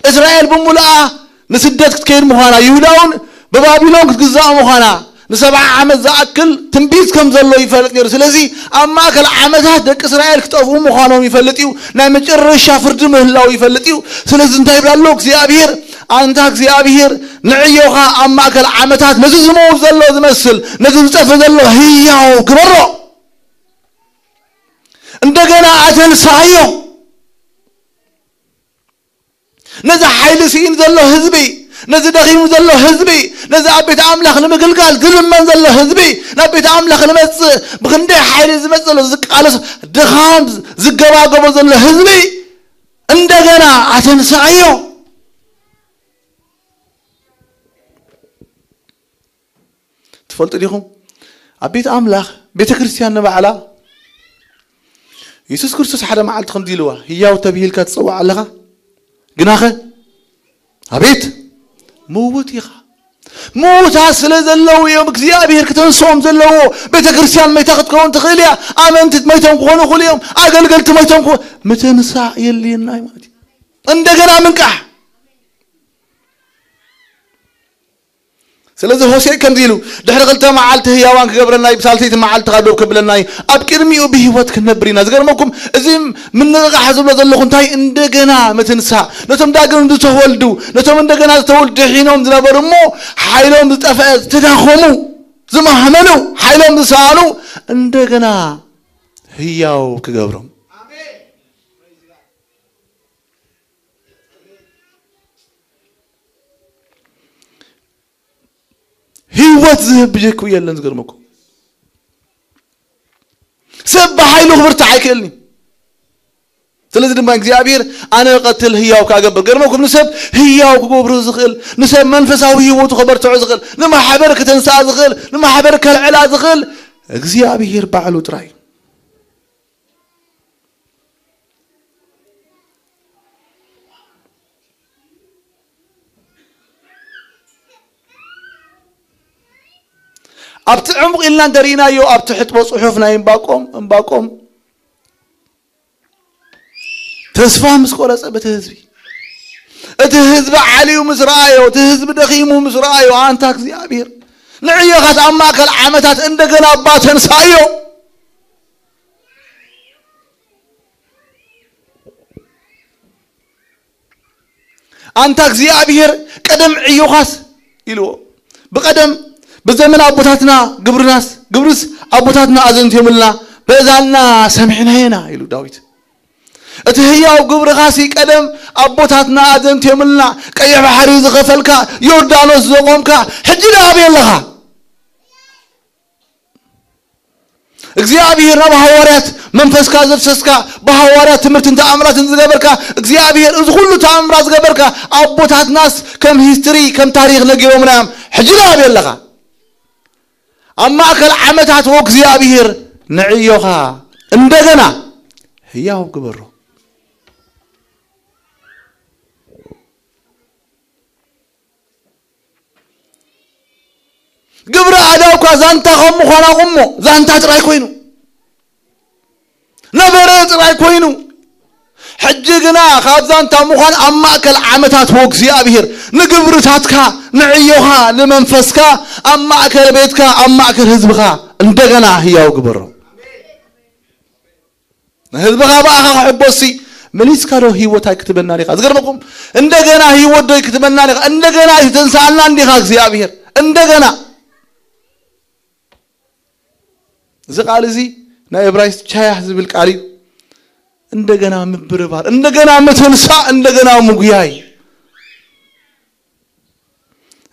እስራኤል ብምሉኣ ንስደት ክትከይድ ምዃና፣ ይሁዳ እውን ብባቢሎን ክትግዛእ ምዃና፣ ንሰብዓ ዓመት ዝኣክል ትንቢት ከም ዘሎ ይፈልጥ ነይሩ። ስለዚ ኣብ ማእከል ዓመታት ደቂ እስራኤል ክጠፍኡ ምዃኖም ይፈልጥ እዩ። ናይ መጨረሻ ፍርዲ ምህላው ይፈልጥ እዩ። ስለዚ እንታይ ይብላ ኣሎ እግዚኣብሔር? ኣንታ እግዚኣብሔር፣ ንዕዮኻ ኣብ ማእከል ዓመታት ነዚ ዝመውት ዘሎ ዝመስል፣ ነዚ ዝጠፍእ ዘሎ ህያው ግበሮ፣ እንደገና ኣተንሳዮ። ነዚ ሓይሊ ስኢኑ ዘሎ ህዝቢ፣ ነዚ ደኺሙ ዘሎ ህዝቢ፣ ነዚ ኣብ ቤት ኣምላኽ ንምግልጋል ዝልመን ዘሎ ህዝቢ፣ ናብ ቤት ኣምላኽ ንመጽእ ብኽንደይ ሓይሊ ዝመጽእ ዘሎ ዝቃለስ ድኻም ዝገባገቦ ዘሎ ህዝቢ፣ እንደገና ኣተንሳዮ። ትፈልጡ ዲኹም? ኣብ ቤት ኣምላኽ፣ ቤተ ክርስቲያን ንባዕላ፣ የሱስ ክርስቶስ ሓደ መዓልቲ ከምዚ ኢልዋ፣ ህያው ተብሂልካ ትጸዋዕ ኣለኻ፣ ግናኸ ኣቤት ምውት ኢኻ። ምዉታት ስለ ዘለዉ እዮም እግዚኣብሔር ክተንስኦም ዘለዎ። ቤተ ክርስቲያን መይታ ክትከውን ትኽእል እያ። ኣመንቲ መይቶም ክኾኑ ይኽእሉ እዮም። ኣገልገልቲ መይቶም ክኾኑ፣ ምትንሳእ የድልየና እዩ ማለት እዩ። እንደገና ምንቃሕ። ስለዚ ሆሴዕ ከምዚ ኢሉ፣ ድሕሪ ክልተ መዓልቲ ህያዋን ክገብረና እዩ፣ ብሳልሰይቲ መዓልቲ ከኣ ደው ከብለና እዩ፣ ኣብ ቅድሚኡ ብህይወት ክንነብር ኢና። ዝገርመኩም፣ እዚ ምንቕቓሕ ዝብሎ ዘለኹ እንታይ? እንደገና ምትንሳእ። ነቶም ዳግም ዝተወልዱ፣ ነቶም እንደገና ዝተወልዱ ድሒኖም ዝነበሩ እሞ ሓይሎም ዝጠፍአ፣ ዝተዳኸሙ፣ ዝማህመኑ፣ ሓይሎም ዝሰኣኑ እንደገና ህያው ክገብሮም። ህይወት ዝህብ ብጀክኡ የለን። ዝገርመኩም፣ ሰብ ብሓይሉ ክብርታዕ ኣይክእልን እዩ። ስለዚ ድማ እግዚኣብሔር ኣነ እቐትል ህያው ክገብር። ገርመኩም፣ ንሰብ ህያው ክገብሮ ዝኽእል፣ ንሰብ መንፈሳዊ ህይወቱ ከበርትዖ ዝኽእል፣ ንማሕበር ክተንስኣ ዝኽእል፣ ንማሕበር ከልዕላ ዝኽእል እግዚኣብሔር ባዕሉ ጥራይ እዩ። ኣብቲ ዕሙቕ ኢልና እንተርኢናዮ፣ ኣብቲ ሕጥቦ ጽሑፍ ናይ እምባቆም፣ እምባቆም ተስፋ ምስ ቆረጸ በቲ ህዝቢ፣ እቲ ህዝቢ ዓልዩ ምስ ረኣዮ፣ እቲ ህዝቢ ደኺሙ ምስ ረኣዮ፣ ኣንታ እግዚኣብሔር፣ ንዕዮኻስ ኣብ ማእከል ዓመታት እንደገና እባ ተንሳዮ። ኣንታ እግዚኣብሔር፣ ቀደም ዕዮኻስ ኢልዎ። ብቐደም ብዘመን ኣቦታትና ግብርናስ፣ ግብርስ ኣቦታትና ኣዘንትዮምልና፣ በእዛንና ሰሚዕናዮ ኢና ኢሉ ዳዊት። እቲ ህያው ግብርኻሲ ቀደም ኣቦታትና ኣዘንትዮምልና፣ ቀይሕ ባሕሪ ዝኸፈልካ፣ ዮርዳኖስ ዘቖምካ፣ ሕጂ ደኣ ኣበይ ኣለኻ? እግዚኣብሔር ናብ ሃዋርያት መንፈስካ ዘፍሰስካ፣ ብሃዋርያት ትምህርትን ተኣምራትን ዝገበርካ፣ እግዚኣብሔር እዚ ኩሉ ተኣምራት ዝገበርካ፣ ኣቦታትናስ ከም ሂስትሪ፣ ከም ታሪኽ ነጊሮምና እዮም። ሕጂ ደኣ ኣበይ ኣለኻ? ኣብ ማእከል ዓመታት ወ እግዚኣብሔር ንዕዮኻ እንደገና ህያው ግበሮ። ግብረ ኣዳውካ ዛንታ ከም ምዃና ቁሞ ዛንታ ጥራይ ኮይኑ፣ ነበረ ጥራይ ኮይኑ፣ ሕጂ ግና ካብ ዛንታ ምዃን ኣብ ማእከል ዓመታት ወ እግዚኣብሔር ንግብርታትካ፣ ንዕዮኻ፣ ንመንፈስካ፣ ኣብ ማእከል ቤትካ፣ ኣብ ማእከል ህዝብኻ እንደገና ህያው ግበሮ። ንህዝብኻ ብኣኻ ክሕጎስሲ መሊስካ ዶ ህይወት ኣይክትበና ዲኻ? ዝገርመኩም፣ እንደገና ህይወት ዶ ኣይክትበና ዲኻ? እንደገና ኣይትተንስኣልና እንዲኻ እግዚኣብሔር? እንደገና። እዚ ቃል እዚ ናይ እብራይስጥ ቻያህ ዝብል ቃል እዩ። እንደገና ምብርባር፣ እንደገና ምትንሳእ፣ እንደገና ምጉያይ።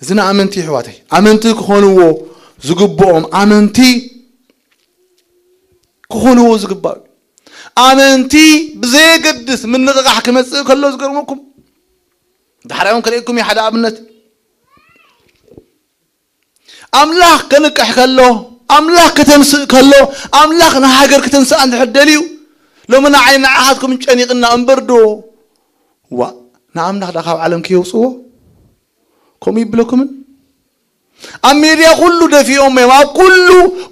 እዚ ንኣመንቲ፣ ኣሕዋተይ፣ ኣመንቲ ክኾንዎ ዝግብኦም፣ ኣመንቲ ክኾንዎ ዝግባእ። ኣመንቲ ብዘየገድስ ምንቕቓሕ ክመጽእ ከሎ ዝገርመኩም፣ ዳሕራዮም ክርእየኩም እየ ሓደ ኣብነት። ኣምላኽ ከንቅሕ ከሎ፣ ኣምላኽ ከተንስእ ከሎ፣ ኣምላኽ ንሃገር ከተንስኣ እንድሕር ደልዩ፣ ሎሚ ንዓይ ንዓኻትኩም ጨኒቕና እምበር ዶ፣ ዋ፣ ንኣምላኽ ደኣ ካብ ዓለም ከየውጽዎ? ከምኡ ይብለኩምን? ኣብ ሜድያ ኩሉ ደፊኦም እዮም፣ ኣብ ኩሉ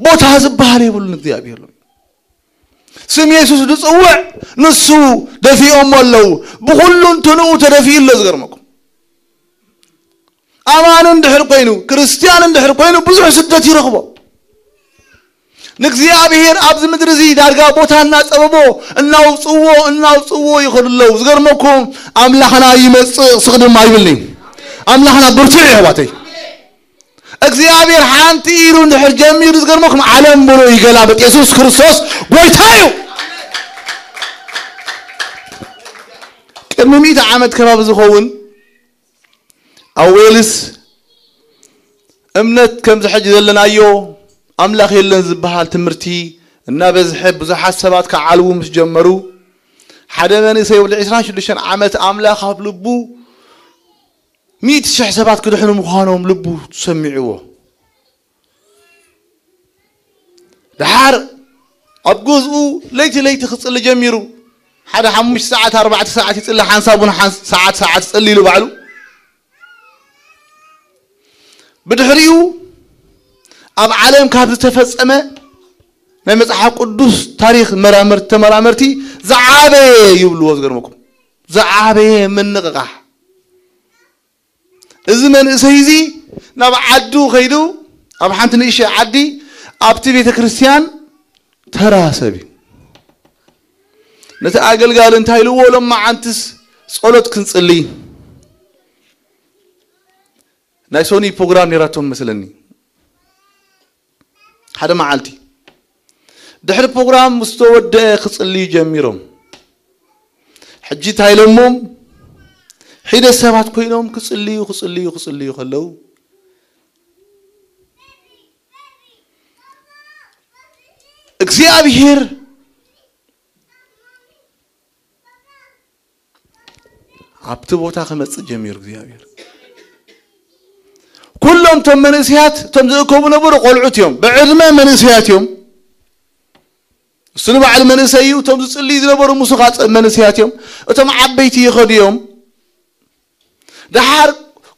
ቦታ ዝበሃል የብሉን እግዚኣብሔር ሎሚ። ስም የሱስ ዝጽውዕ ንሱ ደፊኦሞ ኣለዉ። ብኹሉ እንትንኡ ተደፊኡ ኣሎ፣ ዝገርመኩም። ኣማኒ እንድሕር ኮይኑ፣ ክርስትያን እንድሕር ኮይኑ፣ ብዙሕ ስደት ይረኽቦ። ንእግዚኣብሔር ኣብዚ ምድሪ እዚ ዳርጋ ቦታ እናጸበቦ፣ እናውጽዎ፣ እናውጽዎ ይኸዱ ኣለዉ። ዝገርመኩም፣ ኣምላኽና ይመጽእ፣ ስቕ ድማ ኣይብልን እዩ። ኣምላኽና ብርቱዕ እዩ፣ ኣሕዋተይ። እግዚኣብሔር ሓንቲ ኢሉ እንድሕር ጀሚሩ፣ ዝገርመኩም፣ ዓለም ብሎ ይገላበጥ። የሱስ ክርስቶስ ጎይታ እዩ። ቅድሚ ሚእቲ ዓመት ከባቢ ዝኸውን ኣብ ዌልስ እምነት ከምዚ ሕጂ ዘለናዮ ኣምላኽ የለን ዝበሃል ትምህርቲ እናበዝሐ፣ ብዙሓት ሰባት ክዓልዉ ምስ ጀመሩ፣ ሓደ መንእሰይ ወዲ ዕስራን ሽዱሽተን ዓመት ኣምላኽ ኣብ ልቡ፣ ሚእቲ ሽሕ ሰባት ክድሕኑ ምዃኖም ልቡ ተሰሚዕዎ። ደሓር ኣብ ገዝኡ ለይቲ ለይቲ ክጽሊ ጀሚሩ። ሓደ ሓሙሽተ ሰዓት፣ ኣርባዕተ ሰዓት ይጽሊ፣ ሓንሳብ እውን ሓንስ-፣ ሰዓት ሰዓት ይጽሊ ኢሉ ባዕሉ። ብድሕሪኡ ኣብ ዓለም ካብ ዝተፈጸመ ናይ መጽሓፍ ቅዱስ ታሪኽ መራመርቲ፣ ተመራመርቲ ዝዓበየ ይብልዎ፣ ዝገርመኩም፣ ዝዓበየ ምንቕቓሕ። እዚ መንእሰይ እዚ ናብ ዓዱ ከይዱ፣ ኣብ ሓንቲ ንእሽተይ ዓዲ፣ ኣብቲ ቤተ ክርስቲያን ተራ ሰብ እዩ። ነቲ ኣገልጋሊ እንታይ ኢልዎ፣ "ሎማዓንትስ ጸሎት ክንጽሊ?" ናይ ሶኒ ፕሮግራም ነይራቶም መስለኒ። ሓደ መዓልቲ ድሕሪ ፕሮግራም ምስ ተወደአ ክጽልዩ ጀሚሮም። ሕጂ እንታይ ኢሎሞም? ሒደት ሰባት ኮይኖም ክጽልዩ፣ ክጽልዩ፣ ክጽልዩ ከለዉ፣ እግዚኣብሔር ኣብቲ ቦታ ክመጽእ ጀሚሩ እግዚኣብሔር። ኩሎም እቶም መንእሰያት፣ እቶም ዝእከቡ ነበሩ ቆልዑት እዮም፣ ብዕድመ መንእሰያት እዮም። እሱ ንባዕሉ መንእሰይ እዩ። እቶም ዝጽልዩ ዝነበሩ ምስ ኻጸ መንእሰያት እዮም። እቶም ዓበይቲ ይኸዱ እዮም። ደሓር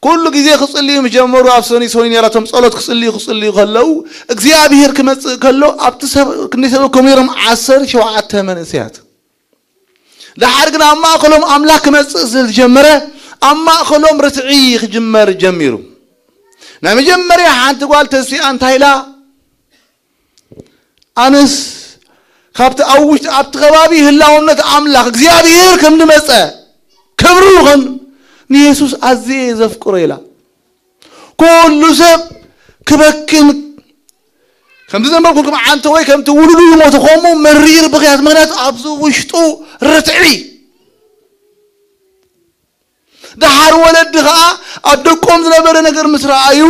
ኩሉ ግዜ ክጽልዩ ምስ ጀመሩ፣ ኣብ ሶኒ ሶኒ ነይራቶም ጸሎት ክጽልዩ፣ ክጽልዩ ከለዉ፣ እግዚኣብሔር ክመጽእ ከሎ፣ ኣብቲ ሰብ፣ ክንደይ ሰብ እከሙ ነይሮም? ዓሰርተ ሸውዓተ መንእሰያት። ደሓር ግን ኣብ ማእከሎም ኣምላኽ ክመጽእ ስለ ዝጀመረ፣ ኣብ ማእከሎም ርትዒ ክጅመር ጀሚሩ። ናይ መጀመርያ ሓንቲ ጓል ተሲኣ እንታይ ኢላ? ኣነስ ካብቲ ኣብ ውሽጢ፣ ኣብቲ ከባቢ ህላውነት ኣምላኽ እግዚኣብሔር ከም ዝመጸ፣ ክብሪ ይኹን ንየሱስ፣ ኣዝየ ዘፍቅሮ ኢላ። ኩሉ ሰብ ክበክን፣ ከምዚ ዘንበርኩልኩም ዓንተ ወይ ከምቲ ውሉዱ ዝሞተ ከምኡ መሪር ብኽያት፣ ምኽንያቱ ኣብዚ ውሽጡ ርትዒ። ደሓር ወለዲ ኸኣ ኣብ ደቆም ዝነበረ ነገር ምስ ረኣዩ፣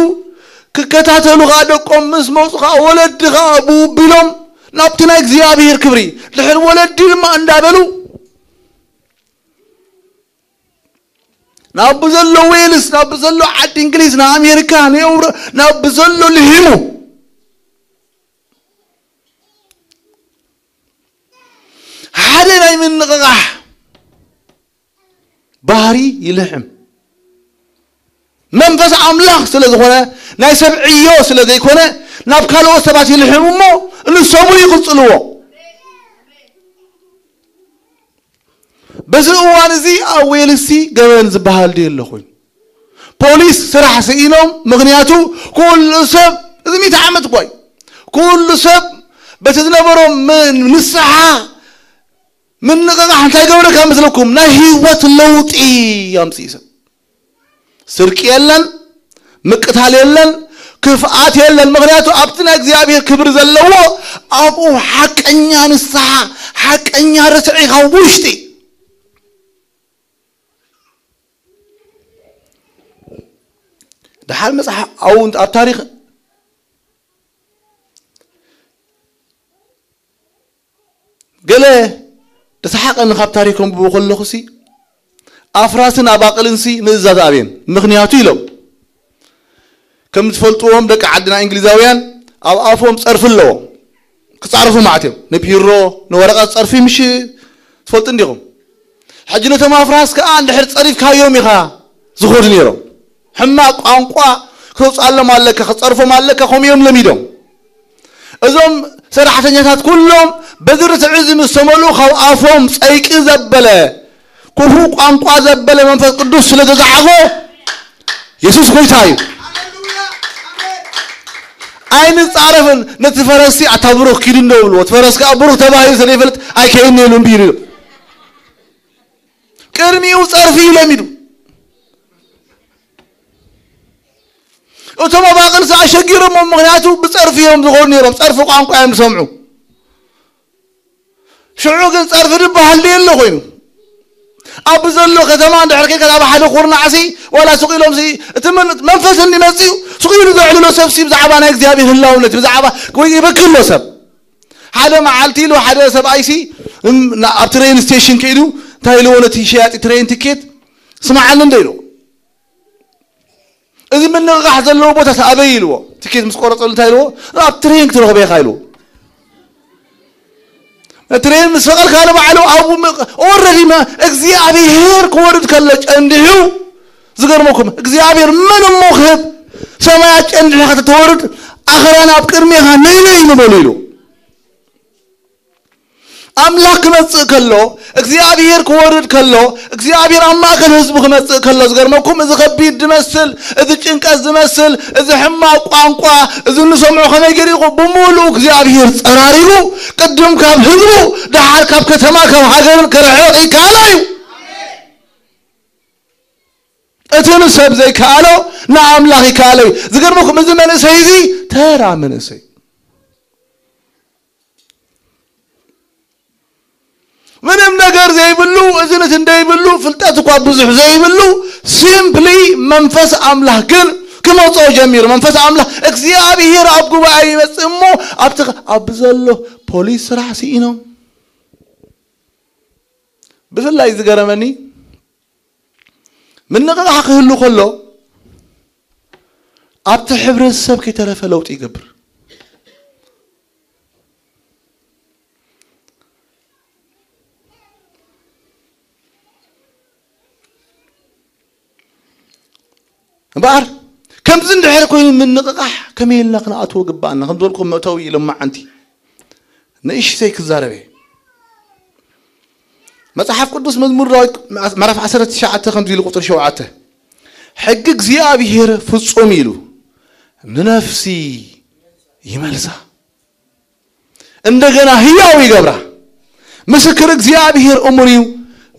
ክከታተሉ ኸኣ ደቆም ምስ መጹ ኸኣ፣ ወለዲ ኸኣ ብኡ ቢሎም ናብቲ ናይ እግዚኣብሔር ክብሪ፣ ድሕሪ ወለዲ ድማ እንዳበሉ፣ ናብ ዘሎ ዌልስ፣ ናብ ዘሎ ዓዲ እንግሊዝ፣ ንኣሜሪካ፣ ንኤውሮ-፣ ናብ ዘሎ ልሂሙ። ሓደ ናይ ምንቕቓሕ ባህሪ ይልሕም። መንፈስ ኣምላኽ ስለ ዝኾነ፣ ናይ ሰብ ዕዮ ስለ ዘይኮነ፣ ናብ ካልኦት ሰባት ይልሕም እሞ፣ ንሶም እውን ይቕጽልዎ። በዚ እዋን እዚ ኣብ ዌልሲ ገበን ዝበሃል ድዩ ኣሎ ኮይኑ? ፖሊስ ስራሕ ስኢኖም፣ ምኽንያቱ ኩሉ ሰብ፣ እዚ ሚእቲ ዓመት እኳ እዩ፣ ኩሉ ሰብ በቲ ዝነበሮ ም-፣ ንስሓ ምንቕቓሕ እንታይ ገብረካ መስለኩም? ናይ ህይወት ለውጢ ኣምፅኡ ሰብ። ስርቂ የለን፣ ምቅታል የለን፣ ክፍኣት የለን። ምኽንያቱ ኣብቲ ናይ እግዚኣብሔር ክብሪ ዘለዎ ኣብኡ ሓቀኛ ንስሓ፣ ሓቀኛ ርትዒ ካብ ውሽጢ። ደሓር መጽሓፍ፣ ኣብ፣ ኣብ ታሪኽ ገለ ዝሰሓቐኒ ካብ ታሪኽ ከንብቦ ከለኹሲ፣ ኣፍራስን ኣባቕልንሲ ምእዛዝ ኣብየን። ምኽንያቱ ኢሎም፣ ከም ትፈልጥዎም ደቂ ዓድና እንግሊዛውያን ኣብ ኣፎም ጸርፊ ኣለዎም። ክጻረፉ ማለት እዮም። ንፒሮ፣ ንወረቐት ጸርፊ ምሽ ትፈልጡ እንዲኹም። ሕጂ ነቶም ኣፍራስ ከኣ እንድሕር ጸሪፍካዮም ኢኻ ዝኸዱ ነይሮም። ሕማቕ ቋንቋ ክተውፅኣሎም ኣለካ፣ ክፀርፎም ኣለካ፣ ከምኡ እዮም ለሚዶም። እዞም ሰራሕተኛታት ኩሎም በዚ ርትዒ እዚ ምስ ተመልኡ፣ ካብ ኣፎም ፀይቂ ዘበለ፣ ክፉእ ቋንቋ ዘበለ መንፈስ ቅዱስ ስለ ዘዝዓጎ፣ የሱስ ጎይታ እዩ። ኣይንጻረፍን። ነቲ ፈረስሲ ኣታ ብሩኽ ኪድ እንዶ ብልዎ፣ እቲ ፈረስ ከኣ ብሩኽ ተባሂሉ ስለ ይፈልጥ ኣይከይድን ኢሉ እምቢ ኢሉ። ቅድሚኡ ጸርፊ እዩ ለሚዱ። እቶም ኣባቕልሲ ኣሸጊሮሞ፣ ምኽንያቱ ብጸርፊ እዮም ዝኾኑ ነይሮም። ጸርፊ ቋንቋ እዮም ዝሰምዑ። ሽዑ ግን ጸርፊ ዝበሃል ድየሎ ኮይኑ ኣብ ዘሎ ከተማ እንድሕር ከይከድ ኣብ ሓደ ኩርናዕሲ ዋላ ስቕ ኢሎምሲ እቲ መን- መንፈስ እንዲመጽኡ ስቕ ኢሉ ዘዕልሎ ሰብሲ ብዛዕባ ናይ እግዚኣብሔር ህላውነት ብዛዕባ ወይ ይበክሎ ሰብ ሓደ መዓልቲ ኢሉ ሓደ ሰብኣይሲ እም፣ ና- ኣብ ትሬን ስቴሽን ከይዱ እንታይ ኢልዎ ነቲ ሸያጢ ትሬን ትኬት ስማዓኒ እንደ ኢልዎ እዚ ምንቕቓሕ ዘለዎ ቦታ ኣበይ ኢልዎ ትኬት ምስ ቆረጸሉ እንታይ ኢልዎ ኣብ ትሬን ክትረኽበ ኢኻ ኢልዎ ትሬን ምስ ፈቐልካ ንባዕሉ ኣብኡ ኦረዲ እግዚኣብሔር ክወርድ ከሎ ጨንዲሑ ዝገርመኩም እግዚኣብሔር ምን እሞ ክህብ ሰማያት ጨንዲሕካ ተተወርድ ኣኽራን ኣብ ቅድሜኻ ነይነይ ንበሉ ኢሉ ኣምላኽ ክመጽእ ከሎ እግዚኣብሔር ክወርድ ከሎ እግዚኣብሔር ኣብ ማእከል ህዝቡ ክመጽእ ከሎ ዝገርመኩም እዚ ከቢድ ዝመስል እዚ ጭንቀት ዝመስል እዚ ሕማቕ ቋንቋ እዚ እንሰምዖ ከመይ ገይሩ ብምሉኡ እግዚኣብሔር ጸራሪጉ ቅድም ካብ ህዝቡ ደሓር ካብ ከተማ ካብ ሃገርን ክርሕቕ ይከኣሎ እዩ እቲ ንሰብ ዘይከኣሎ ንኣምላኽ ይከኣሎ እዩ ዝገርመኩም እዚ መንእሰይ እዚ ተራ መንእሰይ ምንም ነገር ዘይብሉ እዝነት እንደይብሉ ፍልጠት እኳ ብዙሕ ዘይብሉ ሲምፕሊ መንፈስ ኣምላኽ ግን ክመጾ ጀሚሩ መንፈስ ኣምላኽ እግዚኣብሔር ኣብ ጉባኤ ይመጽእ እሞ ኣብቲ ኣብ ዘሎ ፖሊስ ስራሕ ስኢኖም ብፍላይ ዝገረመኒ ምንቕቓሕ ክህሉ ከሎ ኣብቲ ሕብረተሰብ ከይተረፈ ለውጢ ይገብር እምበኣር ከምዚ እንድሕር ኮይኑ ምንቕቓሕ ከመይ ኢልና ክንኣትዎ ግባኣና ከም ዝበልኩም መእተዊ ኢሎም መዓንቲ ንእሽተይ ክዛረበ መጽሓፍ ቅዱስ መዝሙር ዳዊት ምዕራፍ ዓሰርተ ትሽዓተ ከምዚ ኢሉ ቁፅሪ ሸውዓተ ሕጊ እግዚኣብሔር ፍጹም ኢሉ ንነፍሲ ይመልሳ እንደገና ህያው ይገብራ ምስክር እግዚኣብሔር እሙን እዩ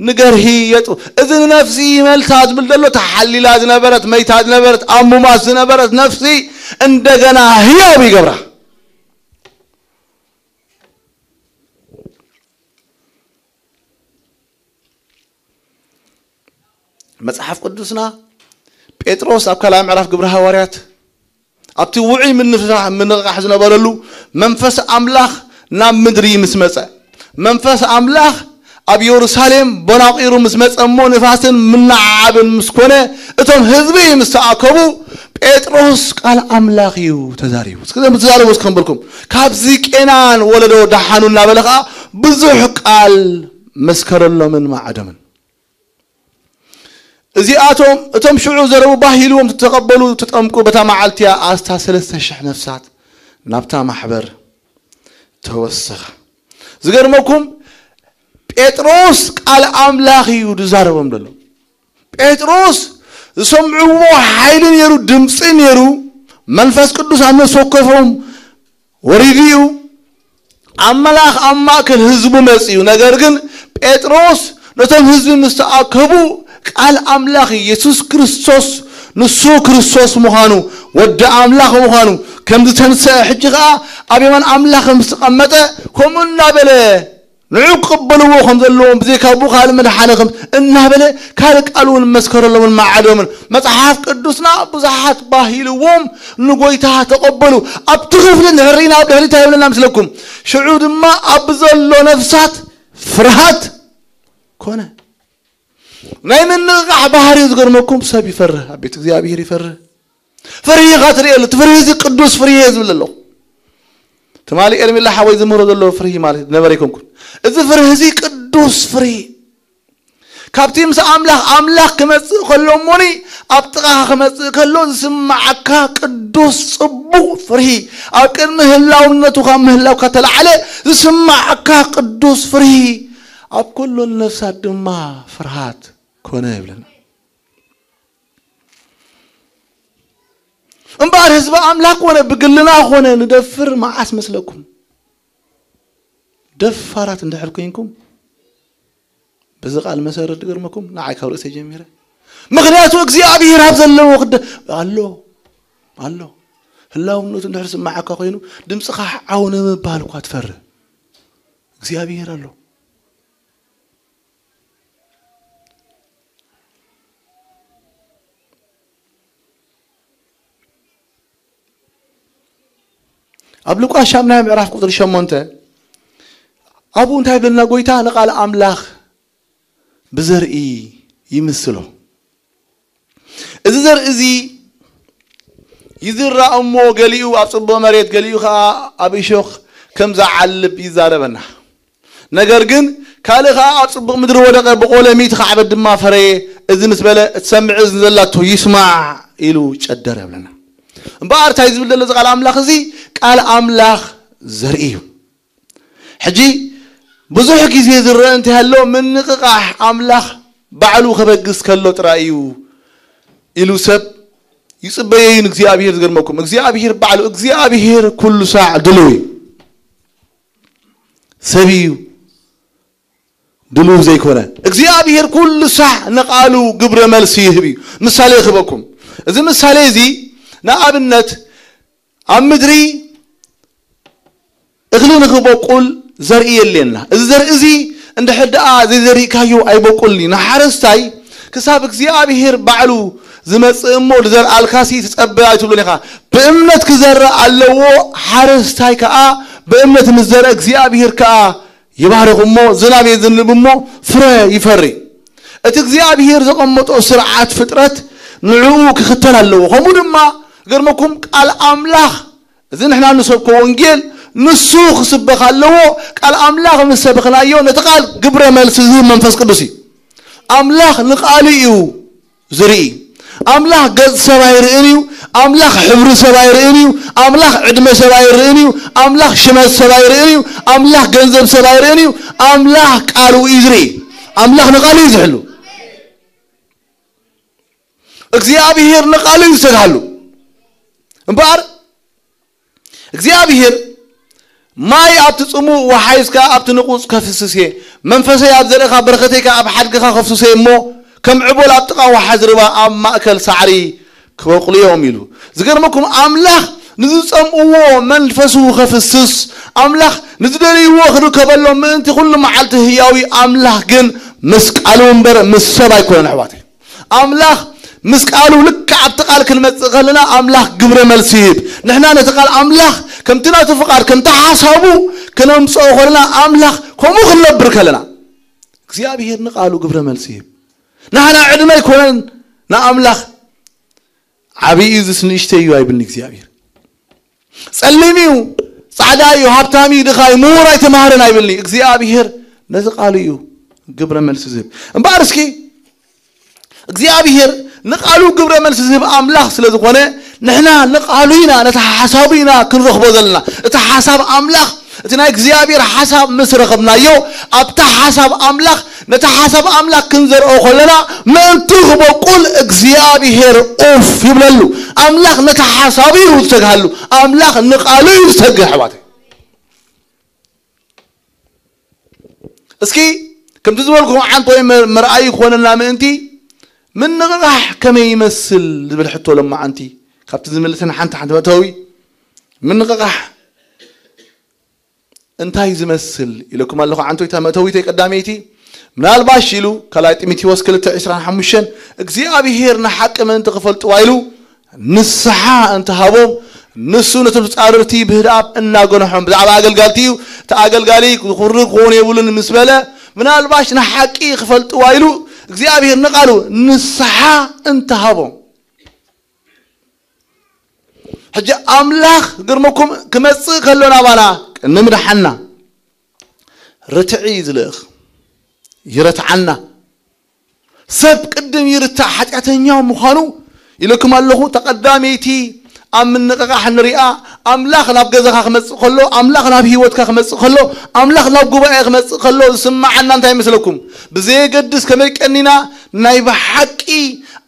ንገርሂ የጡ እዚ ንነፍሲ ይመልሳ ዝብል ዘሎ ተሓሊላ ዝነበረት መይታ ዝነበረት ኣሙማት ዝነበረት ነፍሲ እንደገና ህያው ይገብራ መጽሓፍ ቅዱስና ጴጥሮስ ኣብ ካልኣ ምዕራፍ ግብረ ሃዋርያት ኣብቲ ውዑይ ምንፍሳሕ ምንቕቓሕ ዝነበረሉ መንፈስ ኣምላኽ ናብ ምድሪ ምስ መጸ መንፈስ ኣምላኽ ኣብ የሩሳሌም ቦናቒሩ ምስ መጸ እሞ ንፋስን ምናዓብን ምስ ኮነ እቶም ህዝቢ ምስ ተኣከቡ ጴጥሮስ ቃል ኣምላኽ እዩ ተዛሪቡ እስከ ዘም ትዛረቡ እስከ ንበልኩም ካብዚ ቄናን ወለዶ ደሓኑ እናበለ ኸዓ ብዙሕ ቃል መስከረሎምን ማዓዶምን እዚኣቶም እቶም ሽዑ ዘረቡ ባህ ኢልዎም ዝተቐበሉ ተጠምቁ በታ መዓልቲ እያ ኣስታ ሰለስተ ሽሕ ነፍሳት ናብታ ማሕበር ተወሰኸ ዝገርመኩም ጴጥሮስ ቃል ኣምላኽ እዩ ዝዛረቦም ዘሎ ጴጥሮስ ዝሰምዕዎ ሓይሊ ነይሩ ድምፂ ነይሩ መንፈስ ቅዱስ ኣብ ነፍሲ ወከፎም ወሪዱ እዩ ኣምላኽ ኣብ ማእከል ህዝቡ መጺኡ ነገር ግን ጴጥሮስ ነቶም ህዝቢ ምስ ተኣከቡ ቃል ኣምላኽ የሱስ ክርስቶስ ንሱ ክርስቶስ ምዃኑ ወዲ ኣምላኽ ምዃኑ ከም ዝተንስአ ሕጂ ኸኣ ኣብ የማን ኣምላኽ ከም ዝተቐመጠ ከምኡ እናበለ ንዑ ክቕበልዎ ከም ዘለዎም ብዘይካ ብኡ ካልእ መድሓኒ ከም እናበለ ካልእ ቃል እውን መስከረሎምን መዓዶምን መጽሓፍ ቅዱስና ብዙሓት ባሂልዎም ንጎይታ ተቐበሉ ኣብቲ ክፍሊ ንሕሪና ኣብ ድሕሪት ኣይብለና ምስለኩም ሽዑ ድማ ኣብ ዘሎ ነፍሳት ፍርሃት ኮነ ናይ ምንቕቓሕ ባህሪ ዝገርመኩም ሰብ ይፈርህ ኣብ ቤት እግዚኣብሔር ይፈርህ ፍርሂ ኢኻ ትርእየሉ እቲ ፍርሂ እዚ ቅዱስ ፍርሂ እየ ዝብል ኣለኹ ትማሊ ኤርሚላ ሓወይ ዝምህሮ ዘሎ ፍርሂ ማለት ነበረ ይኮንኩን እዚ ፍርሂ እዚ ቅዱስ ፍርሂ ካብቲ ምስ ኣምላኽ ኣምላኽ ክመጽእ ከሎ እሞኒ ኣብ ጥቓኻ ክመጽእ ከሎ ዝስምዓካ ቅዱስ ጽቡቕ ፍርሂ ኣብ ቅድሚ ህላውነቱ ካብ ምህላው ከተላዕለ ዝስምዓካ ቅዱስ ፍርሂ ኣብ ኩሉ ነፍሳት ድማ ፍርሃት ኮነ ይብለና እምበኣር ህዝቢ ኣምላኽ ኮነ ብግልና ኮነ ንደፍር መዓስ መስለኩም? ደፋራት እንድሕር ኮይንኩም፣ በዚ ቃል መሰረት ድገርመኩም፣ ንዓይ ካብ ርእሰይ ጀሚረ። ምኽንያቱ እግዚኣብሔር ኣብ ዘለዎ ክደ ኣሎ፣ ኣሎ። ህላውነቱ እንድሕር ስማዓካ ኮይኑ፣ ድምፅኻ ዓው ንምባል እኳ ትፈርህ። እግዚኣብሔር ኣሎ። ኣብ ሉቃስ ሻምናይ ምዕራፍ ቁፅሪ ሸሞንተ፣ ኣብኡ እንታይ ይብለና ጎይታ? ንቃል ኣምላኽ ብዘርኢ ይምስሎ። እዚ ዘርኢ እዚ ይዝራእ እሞ፣ ገሊኡ ኣብ ጽቡቕ መሬት፣ ገሊኡ ኸኣ ኣብ እሾኽ ከም ዝዓልብ ይዛረበና። ነገር ግን ካልእ ኸኣ ኣብ ጽቡቕ ምድሪ ወደቐ፣ ብቖለ ሚእቲ ኻዕበት ድማ ፈረየ። እዚ ምስ በለ፣ እትሰምዕ እዝኒ ዘላቶ ይስማዕ ኢሉ ጨደረ ይብለና። እምበኣር እንታይ ዝብል ዘሎ እዚ ቃል ኣምላኽ እዚ? ቃል ኣምላኽ ዘርኢ እዩ። ሕጂ ብዙሕ ግዜ ዝረአ እንታይ ኣሎ? ምንቕቓሕ ኣምላኽ ባዕሉ ከበግስ ከሎ ጥራይ እዩ ኢሉ ሰብ ይጽበዮ እዩ ንእግዚኣብሔር። ዝገርመኩም፣ እግዚኣብሔር ባዕሉ፣ እግዚኣብሔር ኩሉ ሳዕ ድሉው እዩ። ሰብ እዩ ድሉው ዘይኮነ። እግዚኣብሔር ኩሉ ሳዕ ንቓሉ ግብረ መልሲ ይህብ እዩ። ምሳሌ ክህበኩም። እዚ ምሳሌ እዚ ንኣብነት ኣብ ምድሪ እኽሊ ንኽበቁል ዘርኢ የድልየና። እዚ ዘርኢ እዚ እንድሕር ደኣ ዘይዘሪእካዮ ኣይበቁልን እዩ። ንሓረስታይ ክሳብ እግዚኣብሔር ባዕሉ ዝመጽእ እሞ ዝዘርኣልካሲ ትጸበ ኣይትብሎን ኢኻ። ብእምነት ክዘርእ ኣለዎ። ሓረስታይ ከኣ ብእምነት ምስ ዘርአ እግዚኣብሔር ከኣ ይባርኽ እሞ ዝናብ የዝንብ እሞ ፍረ ይፈሪ። እቲ እግዚኣብሔር ዘቐመጦ ስርዓት ፍጥረት ንዕኡ ክኽተል ኣለዎ። ከምኡ ድማ ገርመኩም ቃል ኣምላኽ እዚ ንሕና ንሰብኮ ወንጌል ንሱ ክስበኽ ኣለዎ። ቃል ኣምላኽ ምስ ሰበኽናዮ ነቲ ቃል ግብረ መልሲ ዝህብ መንፈስ ቅዱስ እዩ። ኣምላኽ ንቃሉ እዩ ዝርኢ። ኣምላኽ ገጽ ሰብ ኣይርእን እዩ። ኣምላኽ ሕብሪ ሰብ ኣይርእን እዩ። ኣምላኽ ዕድመ ሰብ ኣይርእን እዩ። ኣምላኽ ሽመት ሰብ ኣይርእን እዩ። ኣምላኽ ገንዘብ ሰብ ኣይርእን እዩ። ኣምላኽ ቃሉ እዩ ዝርኢ። ኣምላኽ ንቃሉ እዩ ዝሕሉ። እግዚኣብሔር ንቃሉ እዩ ዝሰግሃሉ። እምበኣር እግዚኣብሔር ማይ ኣብቲ ጽሙእ ወሓይዝ ከኣ ኣብቲ ንቑጽ ከፍስስ እየ፣ መንፈሰይ ኣብ ዘርእኻ በረኸተይ ከኣ ኣብ ሓድግኻ ከፍስሶ እየ እሞ፣ ከም ዕቦል ኣብ ጥቓ ወሓዚ ርባ ኣብ ማእከል ሳዕሪ ክበቁሉ እዮም ኢሉ። ዝገርመኩም ኣምላኽ ንዝጸምእዎ መንፈሱ ከፍስስ፣ ኣምላኽ ንዝደልይዎ ክርከበሎም ምእንቲ ኩሉ መዓልቲ ህያዊ ኣምላኽ ግን ምስ ቃሉ እምበር ምስ ሰብ ኣይኮነን ኣሕዋተይ። ኣምላኽ ምስ ቃሉ ልክዕ ኣብቲ ቃል ክንመጽእ ከለና ኣምላኽ ግብረ መልሲ ይህብ። ንሕና ነቲ ቃል ኣምላኽ ከምቲ ናቱ ፍቓድ ከምቲ ሓሳቡ ክነምጽኦ ከለና ኣምላኽ ከምኡ ክንነብር ከለና እግዚኣብሔር ንቃሉ ግብረ መልሲ ይህብ። ንሕና ዕድመ ኣይኮነን ንኣምላኽ ዓብዪ እዩ ዝስ ንእሽተይ እዩ ኣይብልን እግዚኣብሔር። ጸሊም እዩ፣ ጻዕዳ እዩ፣ ሃብታም እዩ፣ ድኻ እዩ፣ ምሁር ኣይተማህረን ኣይብልን እዩ። እግዚኣብሔር ነዚ ቃሉ እዩ ግብረ መልሲ ዝህብ። እምበኣር እስኪ እግዚኣብሔር ንቃሉ ግብረ መልሲ ዝህብ ኣምላኽ ስለ ዝኾነ ንሕና ንቃሉ ኢና ነቲ ሓሳቡ ኢና ክንረኽቦ ዘለና። እቲ ሓሳብ ኣምላኽ እቲ ናይ እግዚኣብሔር ሓሳብ ምስ ረኸብናዮ ኣብታ ሓሳብ ኣምላኽ ነቲ ሓሳብ ኣምላኽ ክንዘርኦ ከለና ምእንቲ ክበቁል እግዚኣብሔር ኡፍ ይብለሉ። ኣምላኽ ነቲ ሓሳቡ እዩ ዝሰግሃሉ። ኣምላኽ ንቃሉ እዩ ዝሰግህ ኣሕዋተይ። እስኪ ከምቲ ዝበልኩ መዓንተ ወይ መ- መርኣዩ ክኾነና ምእንቲ ምንቕቓሕ ከመይ ይመስል ዝብል ሕቶ ለማዓንቲ ካብቲ ዝምልስን ሓንቲ ሓንቲ መእተዊ ምንቕቓሕ እንታይ ዝመስል ኢለኩም ኣለኹ። ዓንቶይታ መእተዊተይ ቀዳመይቲ ምናልባሽ ኢሉ ካልኣይ ጢሞቴዎስ ክልተ ዕስራን ሓሙሽተን እግዚኣብሔር ንሓቂ ምእንቲ ክፈልጥዋ ኢሉ ንስሓ እንተሃቦም ንሱ ነቶም ጻርርቲ ብህድኣብ እናገንሖም ብዛዕባ ኣገልጋልቲ እዩ። እቲ ኣገልጋሊ ክኹሪ ክኾኑ የብሉን ምስ በለ ምናልባሽ ንሓቂ ክፈልጥዋ ኢሉ እግዚኣብሔር ንቃሉ ንስሓ እንተሃቦም ሕጂ ኣምላኽ ግርመኩም ክመጽእ ከሎ ናባና ቅድሚ ምድሓና ርትዒ እዩ ዝልእኽ። ይረትዓና። ሰብ ቅድም ይርታዕ ሓጢኣተኛ ምዃኑ ኢለኩም ኣለኹ። ተቐዳመይቲ ኣብ ምንቕቓሕ ንሪኣ ኣምላኽ ናብ ገዛኻ ክመጽእ ከሎ ኣምላኽ ናብ ህይወትካ ክመጽእ ከሎ ኣምላኽ ናብ ጉባኤ ክመጽእ ከሎ ዝስምዓና እንታይ ይመስለኩም? ብዘየገድስ ከመይ ቀኒና ናይ ብሓቂ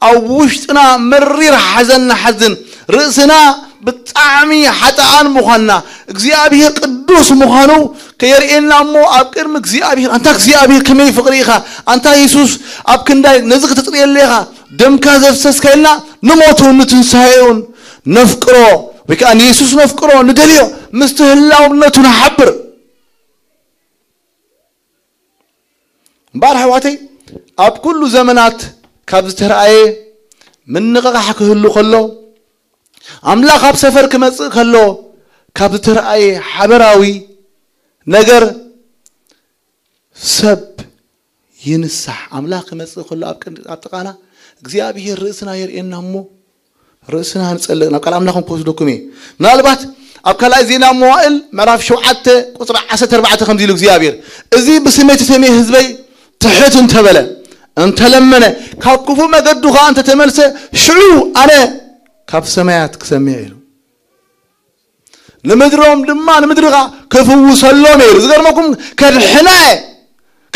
ኣብ ውሽጥና መሪር ሓዘን ንሓዝን ርእስና ብጣዕሚ ሓጥኣን ምዃንና እግዚኣብሔር ቅዱስ ምዃኑ ከየርእየና እሞ ኣብ ቅድሚ እግዚኣብሔር ኣንታ እግዚኣብሔር ከመይ ፍቕሪ ኢኻ ኣንታ የሱስ ኣብ ክንዳይ ነዚ ክትጽርየለ ኢኻ ደምካ ዘፍሰስካ ኢልና ንሞቱ ንትንሳኤውን ነፍቅሮ ወይ ከዓ ንየሱስ ነፍቅሮ ንደልዮ ምስቲ ህላውነቱ ንሓብር እምበኣር ኣሕዋተይ ኣብ ኩሉ ዘመናት ካብ ዝተረኣየ ምንቕቓሕ ክህሉ ከሎ ኣምላኽ ኣብ ሰፈር ክመጽእ ከሎ ካብ ዝተረኣየ ሓበራዊ ነገር ሰብ ይንሳሕ ኣምላኽ ክመጽእ ከሎ ኣብ ጥቓና እግዚኣብሔር ርእስና የርእየና እሞ ርእስና ንጸልእ ናብ ቃል ኣምላኽ ክወስደኩም እየ ምናልባት ኣብ ካልኣይ ዜና መዋእል ምዕራፍ ሸውዓተ ቁፅሪ ዓሰርተ ኣርባዕተ ከምዚ ኢሉ እግዚኣብሔር እዚ ብስመይ ተሰምየ ህዝበይ ትሕት እንተበለ እንተለመነ ካብ ክፉእ መገዱ ከዓ እንተተመልሰ ሽዑ ኣነ ካብ ሰማያት ክሰምዕ ኢሉ ንምድሮም ድማ ንምድሪ ከዓ ክፍውሰሎም እየ ዝገርመኩም ከድሕና እየ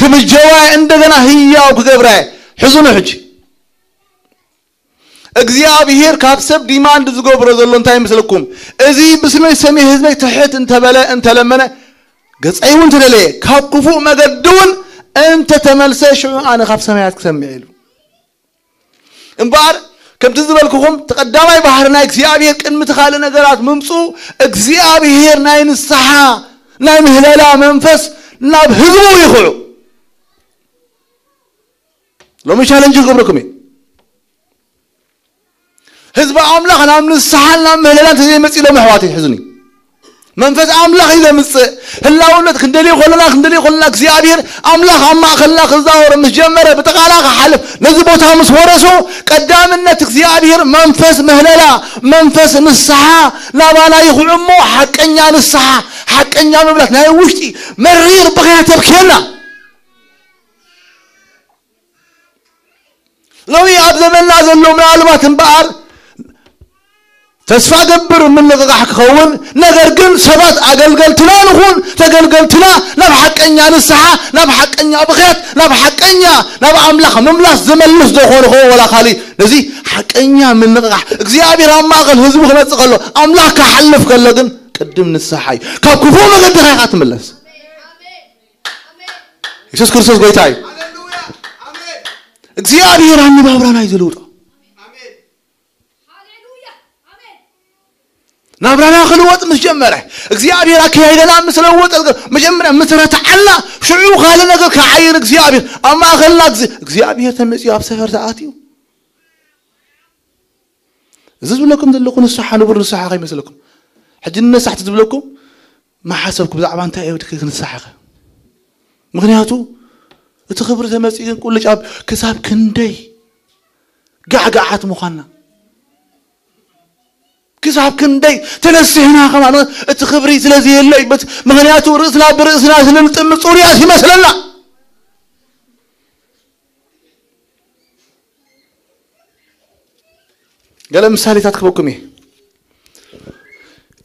ክምጀዋ እየ እንደገና ህያው ክገብራ እየ ሕዝኑ ሕጂ እግዚኣብሔር ካብ ሰብ ዲማንድ ዝገብሮ ዘሎ እንታይ ይመስለኩም እዚ ብስመይ ሰሚ ህዝበይ ትሕት እንተበለ እንተለመነ ገጸይ እውን ተደለየ ካብ ክፉእ መገዲ እውን እንተተመልሰ ሽዑ ኣነ ካብ ሰማያት ክሰምዕ ኢሉ እምበኣር ከምቲ ዝበልኩኹም ተቐዳማይ ባህሪ ናይ እግዚኣብሔር ቅድሚ እቲ ካልእ ነገራት ምምፁ እግዚኣብሔር ናይ ንስሓ ናይ ምህለላ መንፈስ ናብ ህዝቡ ይኽዑ ሎሚ ቻለንጅ ክገብረኩም እዩ ህዝቢ ኣምላኽ ናብ ንስሓን ናብ ምህለላን ተዘይመፅእ ኢሎም ኣሕዋት ይሕዝኒ መንፈስ ኣምላኽ እዩ ዘምፅእ ህላውነት ክንደልዮ ከለና ክንደልዮ ከለና እግዚኣብሔር ኣምላኽ ኣብ ማእኸልና ክዛወር ምስ ጀመረ ብጥቓና ክሓልፍ ነዚ ቦታ ምስ ወረሶ ቀዳምነት እግዚኣብሔር መንፈስ ምህለላ መንፈስ ንስሓ ናባና ይኹዕ እሞ ሓቀኛ ንስሓ ሓቀኛ ምብላት ናይ ውሽጢ መሪር ብኽያት ተብክየና ሎሚ ኣብ ዘመንና ዘሎ ምናልባት እምበኣር ተስፋ ገብር ምንቕቓሕ ክኸውን ነገር ግን ሰባት ኣገልገልትና ንኹን ተገልገልትና ናብ ሓቀኛ ንስሓ ናብ ሓቀኛ ብኽያት ናብ ሓቀኛ ናብ ኣምላኽ ምምላስ ዝመልስ ዶ ኾኑ ኾ ወላ ካሊ ነዚ ሓቀኛ ምንቕቓሕ እግዚኣብሔር ኣብ ማእኸል ህዝቡ ክመፅእ ከሎ ኣምላኽ ክሓልፍ ከሎ ግን ቅድም ንስሓ እዩ ካብ ክፉእ መገድኻ ኢኻ ትምለስ የሱስ ክርስቶስ ጎይታ እዩ እግዚኣብሔር ኣነባብራና እዩ ዝልውጦ ናብራና ክልወጥ ምስ ጀመረ እግዚኣብሔር ኣካያይደና ምስ ለወጠ መጀመርያ ምስ ረትዓልና ሽዑ ካልእ ነገር ክዓይር እግዚኣብሔር ኣብ ማእኸልና እግዚኣብሔር ተመፅዩ ኣብ ሰፈር ተኣትዩ እዚ ዝብለኩም ዘለኩ ንስሓ ንቡር ንስሓ ከይመስለኩም ሕጂ ንነሳሕቲ ዝብለኩም መሓሰብኩ ብዛዕባ እንታይ እየ ክንስሓ ኢኸ ምኽንያቱ እቲ ክብሪ ተመፂኡ ግን ቁልጭ ኣብ ክሳብ ክንደይ ጋዕጋዓት ምዃንና ክሳብ ክንደይ ተነሲሕና ከማን እቲ ክብሪ ስለዘየሎ እዩ ምኽንያቱ ርእስና ብርእስና ስለንጥምፅ ርያስ ይመስለና ገለ ምሳሌታት ክበኩም እየ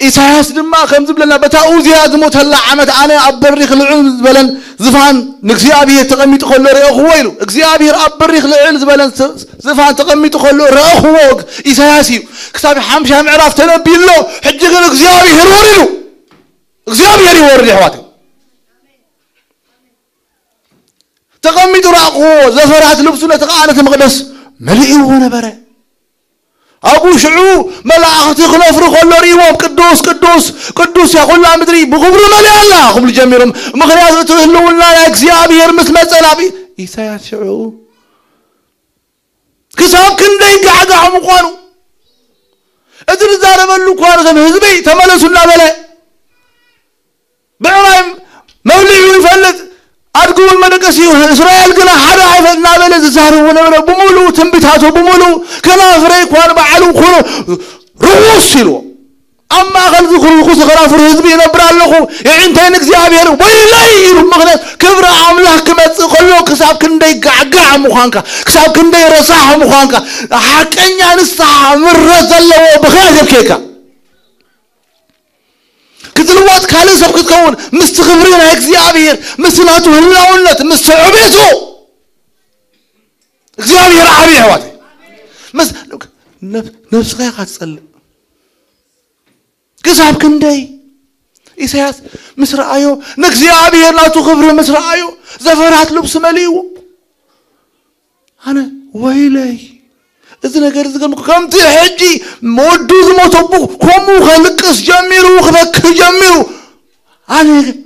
ኢሳያስ ድማ ከም ዝብለና በታ ኡዝያ ዝሞተላ ዓመት ኣነ ኣብ በሪኽ ልዑል ዝበለን ዝፋን ንእግዚኣብሔር ተቐሚጡ ከሎ ረእኽዎ ኢሉ እግዚኣብሔር ኣብ በሪኽ ልዕል ዝበለን ዝፋን ተቐሚጡ ከሎ ረእኽዎ ኢሳያስ እዩ ክሳብ ሓምሻ ምዕራፍ ተነቢሎ ሕጂ ግን እግዚኣብሔር ወሪዱ እግዚኣብሔር ይወርድ ይሕዋት ተቐሚጡ ራእኽዎ ዘፈራት ልብሱ ነቲ ከዓ ነቲ መቕደስ መሊእዎ ነበረ ኣብኡ ሽዑ መላእኽቲ ክነፍሩ ከሎ ርእዎም ቅዱስ ቅዱስ ቅዱስ እያ ኩላ ምድሪ ብኽብሩ መሊኣ ኣላ ክብሉ ጀሚሮም ምኽንያቱ እቲ ህልውና ናይ እግዚኣብሔር ምስ መፀ ናብ ኢሳያስ ሽዑ ክሳብ ክንደይ ጋዕጋዕ ምዃኑ እቲ ዝዛረበሉ እኳ ነቶም ህዝበይ ተመለሱ እናበለ ብዕራይ መብልዒ ይፈልጥ ኣድግውን መደቀሲ እስራኤል ግና ሓደ ኣይፈ እናበለ ዝዛረቡ ነበረ ብምሉኡ ትንቢታቱ ብምሉኡ ከናፍረይ እኳ ንበዓሉ ኩኑ ርኹስ ኢልዎ ኣብ ማእኸል ዝኽርኹ ዝኸራፍሩ ህዝቢ ይነብር ኣለኹ የዒንተይ ንእግዚኣብሔር ወይለይ ኢሉ ምኽንያት ክብሪ ኣምላኽ ክመፅእ ከሎ ክሳብ ክንደይ ጋዕጋዕ ምዃንካ ክሳብ ክንደይ ረሳሕ ምዃንካ ሓቀኛ ንስሓ ምረት ዘለዎ ብኽያት የብኬካ ክትልወጥ ካልእ ሰብ ክትከውን ምስቲ ክብሪ ናይ እግዚኣብሔር ምስቲ ናቱ ህላውነት ምስቲ ዕቤቱ እግዚኣብሔር ዓብዪ ኣሕዋት ነብስኻ ኢኻ ትጸልእ ክሳብ ክንደይ ኢሳያስ ምስ ረኣዮ፣ ንእግዚኣብሔር ናቱ ክብሪ ምስ ረኣዮ፣ ዘፈራት ልብሱ መሊእዎ። ኣነ ወይለይ፣ እዚ ነገር እዚ ከም ከምቲ ሕጂ ወዱ ዝሞተቡ ከምኡ ከልቅስ ጀሚሩ፣ ክበክህ ጀሚሩ። ኣነ ግን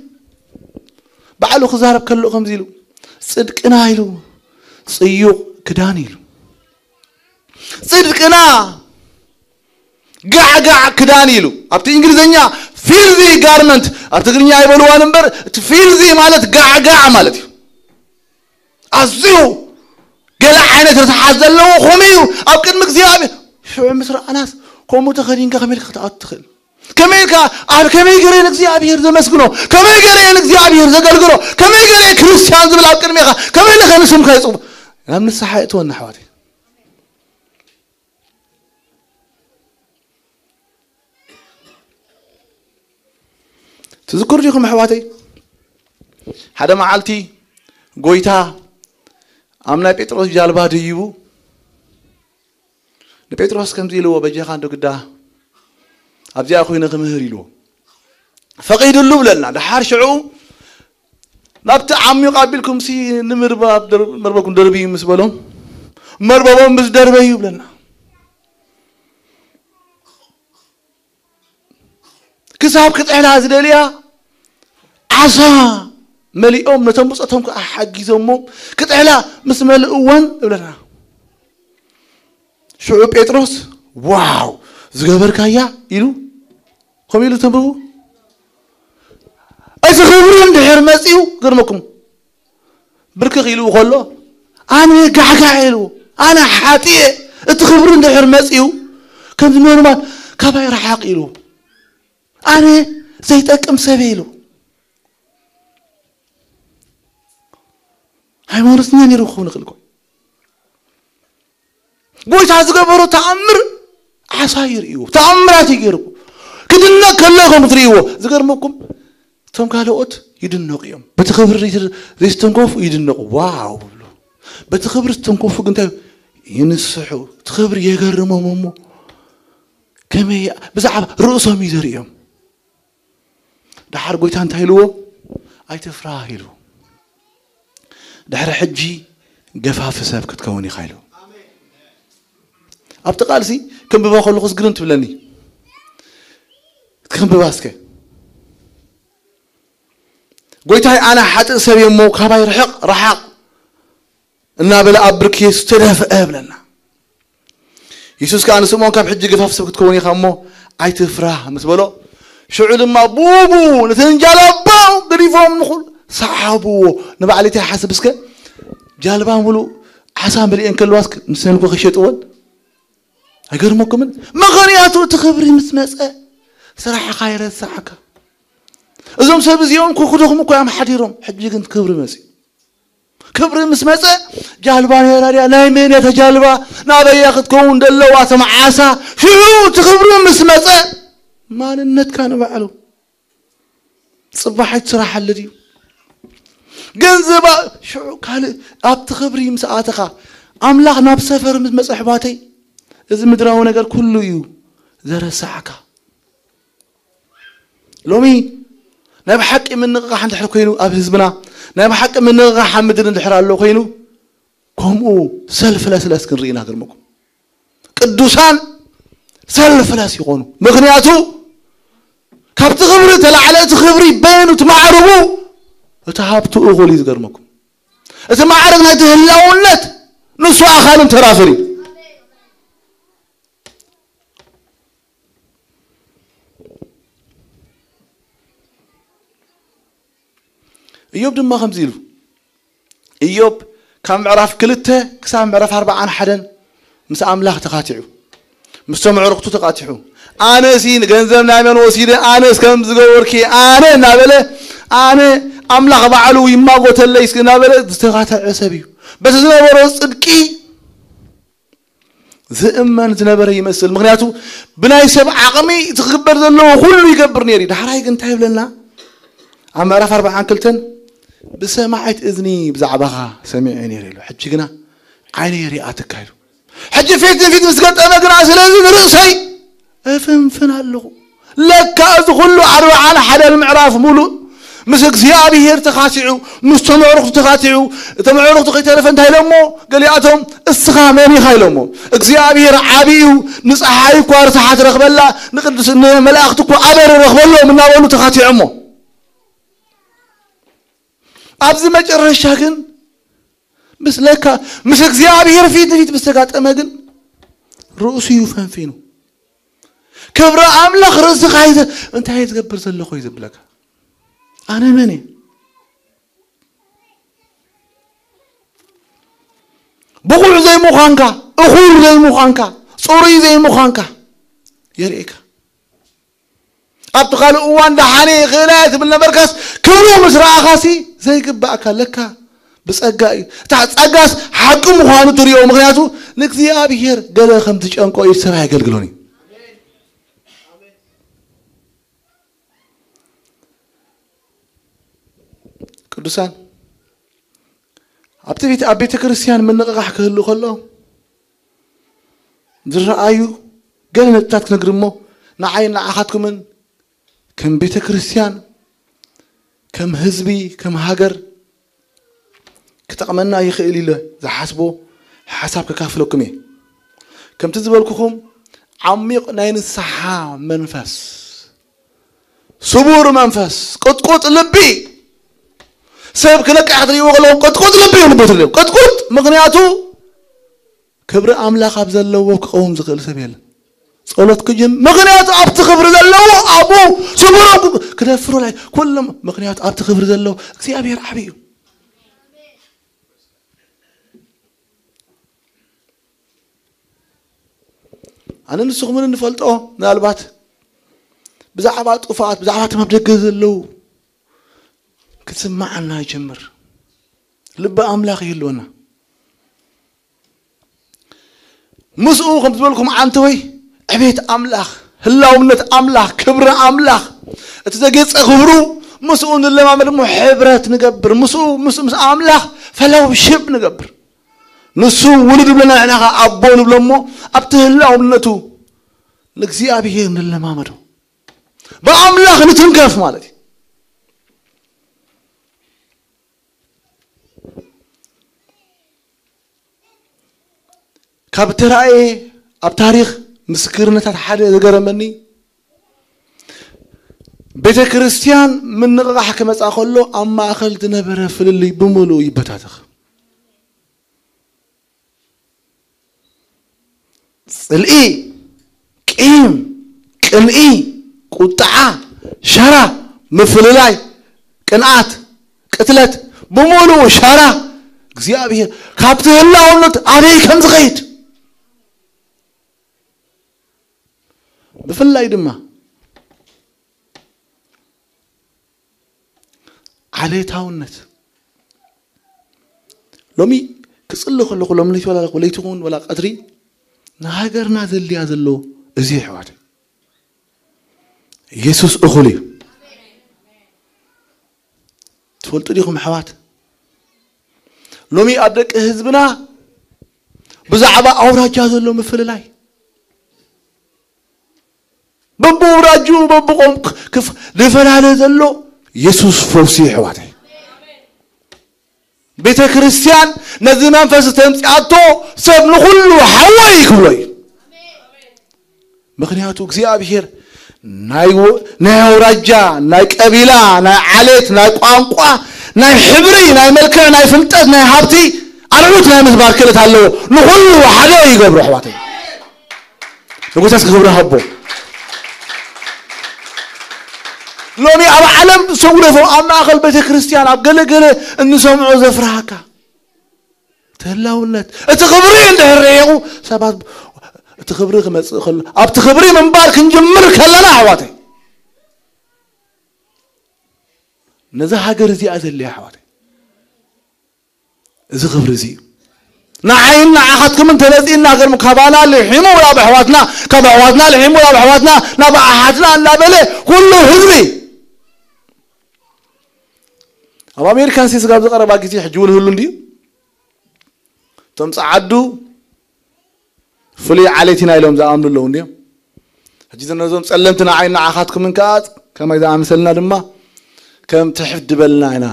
ባዕሉ ክዛረብ ከሎ ከምዚ ኢሉ፣ ጽድቅና ኢሉ ጽዩቕ ክዳን ኢሉ፣ ጽድቅና ጋዕጋዕ ክዳን ኢሉ። ኣብቲ እንግሊዝኛ ፊልዚ ጋርመንት፣ ኣብ ትግርኛ ኣይበልዋን እምበር፣ እቲ ፊልዚ ማለት ጋዕጋዕ ማለት እዩ። ኣዝዩ ገለ ዓይነት ርትዓት ዘለዎ ከምኡ እዩ ኣብ ቅድሚ እግዚኣብሔር። ሽዑ ምስ ረኣናስ፣ ከምኡ ተኸዲንካ ከመይ ኢልካ ክትኣቱ ትኽእል? ከመይ ኢልካ ኣብ ከመይ ገይረ ንእግዚኣብሔር ዘመስግኖ? ከመይ ገይረ ንእግዚኣብሔር ዘገልግሎ? ከመይ ገይረ ክርስቲያን ዝብል ኣብ ቅድሜኻ ከመይ ኢልካ ንስምካ ይጽቡ? ናብ ንስሓ የእትወና ኣሕዋተይ። ትዝክሩ ዲኹም ኣሕዋተይ? ሓደ መዓልቲ ጎይታ ኣብ ናይ ጴጥሮስ ጃልባ ደይቡ ንጴጥሮስ ከምዚ ኢልዎ፣ በጃኻ እንዶ ግዳ ኣብዚኣ ኮይነ ክምህር ኢልዎ። ፈቒድሉ ብለና። ደሓር ሽዑ ናብቲ ዓሚቕ ኣቢልኩም ሲ ንምርባብ ደር-፣ መርበብኩም ደርብዩ ምስ በሎም፣ መርበቦም ምስ ደርበዩ ብለና። ክሳብ ክጥሕላ ዝደልያ ዓሳ መሊኦም ነቶም ብጾቶም ከዓ ሓጊዞሞም ክጥሕላ ምስ መልእወን እብለና። ሽዑ ጴጥሮስ፣ "ዋው ዝገበርካያ" ኢሉ፣ ከምኡ ኢሉ ተንብቡ። እቲ ክብሪ እንድሕር መጺኡ፣ ገርመኩም፣ ብርክኽ ኢሉ ከሎ፣ "ኣነ ጋሕጋሕ" ኢሉ፣ "ኣነ ሓጢኤ"፣ እቲ ክብሪ እንድሕር መጺኡ፣ ከምዚ ምባል፣ "ካባይ ረሓቕ" ኢሉ፣ "ኣነ ዘይጠቅም ሰብ" ኢሉ። ሃይማኖተኛ ነይሩ ክኸውን ይኽእል እኮ። ጎይታ ዝገበሮ ተኣምር ዓሳ ይርእዩ፣ ተኣምራት እዩ ገይሩ። ክድነቅ ከሎ ኢኹም ትርእይዎ። ዝገርመኩም፣ እቶም ካልኦት ይድነቁ እዮም። በቲ ክብሪ ዘይተ-፣ ዘይስተንከፉ ይድነቁ፣ "ዋው" ይብሉ። በቲ ክብሪ ዝተንከፉ ግን እንታይ ይንስሑ? እቲ ክብሪ የገርሞም እሞ ከመይ ብዛዕባ ርእሶም እዩ ዘርእዮም። ደሓር ጎይታ እንታይ ኢልዎ? "ኣይትፍራህ" ኢሉ። "ድሕሪ ሕጂ ገፋፊ ሰብ ክትከውን ኢኻ" ኢሉ። ኣብቲ ቃልሲ ክንብባ ከለኹስ ግርም ትብለኒ። ክንብባ እስከ። "ጎይታይ፣ ኣነ ሓጥእ ሰብ እየ እሞ ካባይ ርሕቕ፣ ረሓቕ" እናበለ ኣብ ብርኪ የሱስ ተደፍአ ብለና። የሱስ ከኣ ንስምዖን፣ "ካብ ሕጂ ገፋፍ ሰብ ክትከውን ኢኻ እሞ ኣይትፍራህ" ምስ በሎ፣ ሽዑ ድማ ብኡ ብኡ ነተን ጃላባኡ ገዲፎም ንኹሉ ሰሓብዎ። ንባዕለይ እንታይ ይሓስብ እስከ፣ ጃልባ ምሉእ ዓሳ መሊኤን ከለዋስ ንሰን እኮ ከይሸጥወን? ኣይገርመኩምን? ምኽንያቱ እቲ ክብሪ ምስ መጸ ስራሕኻ ይረስዓካ። እዞም ሰብ እዚኦም እኮ ክደኽሙ እኮ እዮም ሓዲሮም፣ ሕጂ ግን ክብሪ መጺኡ። ክብሪ ምስ መጸ፣ ጃልባ ነይራ ድያ? ናይ መን እያ እታ ጃልባ? ናበይ እያ ክትከውን ዘለዋ እቶም ዓሳ? ሽዑ እቲ ክብሪ ምስ መጸ፣ ማንነትካ ንባዕሉ ጽባሕ ኣይትስራሓሉ ድዩ? ገንዘብ ኣ-፣ ሽዑ ካልእ ኣብቲ ክብሪ ምስ ኣተኻ፣ ኣምላኽ ናብ ሰፈር ምስ መጸ፣ ኣሕዋተይ፣ እዚ ምድራዊ ነገር ኩሉ እዩ ዘረስዓካ። ሎሚ ናይ ብሓቂ ምንቕቓሕ እንድሕር ኮይኑ ኣብ ህዝብና፣ ናይ ብሓቂ ምንቕቓሕ ኣብ ምድሪ እንድሕር ኣሎ ኮይኑ፣ ከምኡ ሰልፍለስለስ ክንርኢ ኢና። ግርመኩም፣ ቅዱሳን ሰልፍለስ ይኾኑ። ምኽንያቱ ካብቲ ክብሪ ተላዕለ፣ እቲ ክብሪ በይኑ፣ እቲ ማዕርጉ፣ እቲ ሃብቱ እኹል እዩ። ዝገርመኩም፣ እቲ ማዕረግ ናይቲ ህላውነት ንሱ ኣኻልን ተራፍር እዩ። እዮብ ድማ ከምዚ ኢሉ፣ እዮብ ካብ ምዕራፍ ክልተ ክሳብ ምዕራፍ ኣርባዓን ሓደን ምስ ኣምላኽ ተኻቲዑ፣ ምስቶም ኣዕሩኽቱ ተኻቲዑ፣ "ኣነሲ ንገንዘብ ናይ መን ወሲደ? ኣነስ ከም ዝገበርኪ ኣነ" እናበለ፣ "ኣነ ኣምላኽ ባዕሉ ይማጎተለይ እስኪ" እናበለ ዝተኻተዐ ሰብ እዩ። በቲ ዝነበሮ ጽድቂ ዝእመን ዝነበረ ይመስል። ምኽንያቱ ብናይ ሰብ ዓቕሚ እቲ ክግበር ዘለዎ ኩሉ ይገብር ነይሩ እዩ። ዳሕራይ ግን እንታይ ይብለና? ኣብ ምዕራፍ ኣርባዓን ክልተን፣ "ብሰማዒት እዝኒ ብዛዕባኻ ሰሚዐ ነይረ" ኢሉ። "ሕጂ ግና ዓይነይ ሪኣትካ" ኢሉ። ሕጂ ፊት ንፊት ምስ ገጠመ ግና፣ "ስለዚ ንርእሰይ እፍንፍን ኣለኹ፣ ለካ እዚ ኩሉ ኣርብዓን ሓደን ምዕራፍ ሙሉእ ምስ እግዚኣብሔር ተኻቲዑ፣ ምስ ተመዕሩኽቱ ተኻቲዑ፣ እቶም ኣዕሩኽቱ ከይተረፈ እንታይ ኢሎሞ? ገሊኣቶም እስኻ መን ኢኻ ኢሎሞ። እግዚኣብሔር ዓቢ እዩ፣ ንፀሓይ እኳ ርትሓት ረኽበላ፣ ንቅዱስ ንመላእኽቲ እኳ ኣበር ረኽበሎም እናበሉ ተኻቲዖሞ። ኣብዚ መጨረሻ ግን ምስ ለካ ምስ እግዚኣብሔር ፊት ንፊት ምስ ተጋጠመ ግን ርእሱ እዩ ፈንፊኑ። ክብሪ ኣምላኽ ርእስኻ እዩ ዘ-፣ እንታይ እየ ዝገብር ዘለኹ እዩ ዝብለካ። ኣነ መን እየ? ብቑዕ ዘይምዃንካ፣ እኹል ዘይምዃንካ፣ ጽሩይ ዘይምዃንካ የርእየካ። ኣብቲ ካልእ እዋን ደሓነ ይኽእላ እየ ትብል ነበርካስ፣ ክብሩ ምስ ረኣኻሲ ዘይግባእካ ለካ ብጸጋ እዩ። እታ ጸጋስ ሓቂ ምዃኑ ትርእዮ፣ ምኽንያቱ ንእግዚኣብሔር ገለ ከም ትጨንቆ እዩ ሰብ ኣየገልግሎን እዩ። ቅዱሳን፣ ኣብቲ ቤት-፣ ኣብ ቤተ ክርስቲያን ምንቕቓሕ ክህሉ ከሎ ዝረኣዩ ገለ ነጥብታት ክነግር እሞ፣ ንዓይ ንዓኻትኩምን ከም ቤተ ክርስቲያን፣ ከም ህዝቢ፣ ከም ሃገር ክጠቕመና ይኽእል ኢለ ዝሓስቦ ሓሳብ ከካፍለኩም እየ። ከምቲ ዝበልኩኹም ዓሚቕ ናይ ንስሓ መንፈስ፣ ስቡር መንፈስ፣ ቅጥቁጥ ልቢ፣ ሰብ ክነቅሕ ክትርእይዎ ከለኹም ቅጥቁጥ ልቢ እዩ ልቡ ትብሉ። ቅጥቁጥ ምኽንያቱ ክብሪ ኣምላኽ ኣብ ዘለዎ ክቐውም ዝኽእል ሰብ የለን። ጸሎት ክጅም ምኽንያቱ ኣብቲ ክብሪ ዘለዎ ኣብኡ ስቡሮም ክደፍሩ ላይ ኩሎም ምኽንያቱ ኣብቲ ክብሪ ዘለዎ እግዚኣብሔር ዓቢ እዩ። ኣነ ንስኹምን እንፈልጦ ምናልባት ብዛዕባ ጥፋት፣ ብዛዕባ እቶም ኣብ ደገ ዘለዉ ክትስማዓና ይጀምር። ልቢ ኣምላኽ ይህልወና። ምስኡ ከም ዝበልኩም ዓንተወይ ዕቤት ኣምላኽ፣ ህላውነት ኣምላኽ፣ ክብሪ ኣምላኽ፣ እቲ ዘጌጸ ክብሩ ምስኡ ንለማመድ እሞ ሕብረት ንገብር። ምስኡ ምስ፣ ምስ ኣምላኽ ፈሎውሺፕ ንገብር። ንሱ ውሉድ ይብለና፣ ንሕና ኸኣ ኣቦ ንብሎ እሞ ኣብቲ ህላውነቱ ንእግዚኣብሔር ንለማመዶ። ብኣምላኽ ንትንከፍ ማለት እዩ። ካብ ተራእየ ኣብ ታሪኽ ምስክርነታት ሓደ ዝገረመኒ፣ ቤተ ክርስቲያን ምንቕቓሕ ክመጻ ከሎ ኣብ ማእከል ዝነበረ ፍልልይ ብምሉኡ ይበታተኽ። ጽልኢ፣ ቂም፣ ቅንኢ፣ ቁጥዓ፣ ሸራ፣ ምፍልላይ፣ ቅንኣት፣ ቅትለት፣ ብምሉኡ ሸራ እግዚኣብሔር ካብቲ ህላውነት ኣበይ ከም ዝኸይድ፣ ብፍላይ ድማ ዓሌታውነት። ሎሚ ክጽሊ ከለኹ፣ ሎም ለይቲ ወላ ለይቲ ኹን ወላ ቀትሪ፣ ንሃገርና ዘልያ ዘሎ እዚ ኣሕዋት ኢየሱስ እኹል እዩ። ትፈልጡ ዲኹም ኣሕዋት? ሎሚ ኣብ ደቂ ህዝብና ብዛዕባ ኣውራጃ ዘሎ ምፍልላይ፣ በብውራጁ በብቆም ክፍ-፣ ዝፈላለ ዘሎ የሱስ ፈውሲ ኣሕዋተይ። ቤተ ክርስቲያን ነዚ መንፈስ ተምጽኣቶ ሰብ ንኹሉ ሓወይ ክብሎ እዩ። ምኽንያቱ እግዚኣብሔር ናይ ወ-፣ ናይ ኣውራጃ፣ ናይ ቀቢላ፣ ናይ ዓሌት፣ ናይ ቋንቋ፣ ናይ ሕብሪ፣ ናይ መልክዕ፣ ናይ ፍልጠት፣ ናይ ሃብቲ ኣልዑት ናይ ምስባር ክእለት ኣለዎ። ንኹሉ ሓደ ይገብሮ ኣሕዋተይ። ንጎይታ እስኪ ክብሪ ሃቦ። ሎሚ ኣብ ዓለም ሰጉደፎ ኣብ ማእከል ቤተ ክርስቲያን ኣብ ገለ ገለ እንሰምዖ ዘፍርሃካ ተላውነት። እቲ ክብሪ እንድሕር ርሒቑ ሰባት እቲ ክብሪ ክመጽእ ከሎ ኣብቲ ክብሪ ምንባር ክንጅምር ከለና ኣሕዋተይ፣ ነዛ ሃገር እዚኣ ዘልያ ኣሕዋተይ፣ እዚ ክብሪ እዚ እዩ። ንዓይን ንዓኻትኩምን ተነጺና ገርም ካባና ልሒሙ ናብ ኣሕዋትና፣ ካብ ኣሕዋትና ልሒሙ ናብ ኣሕዋትና፣ ናብ ኣሓትና እናበለ ኩሉ ህዝቢ ኣብ ኣሜሪካን ሲ ስጋብ ዝቐረባ ግዜ ሕጂ እውን ህሉ እንድዩ። እቶም ጸዓዱ ፍሉይ ዓሌት ኢና ኢሎም ዝኣምኑ ኣለዉ እንድዮም። ሕጂ ነዞም ጸለምቲ ንዓይ ንዓኻትኩምን ከኣ ከማይ ዝኣመሰልና ድማ ከም ትሕት ድበልና ኢና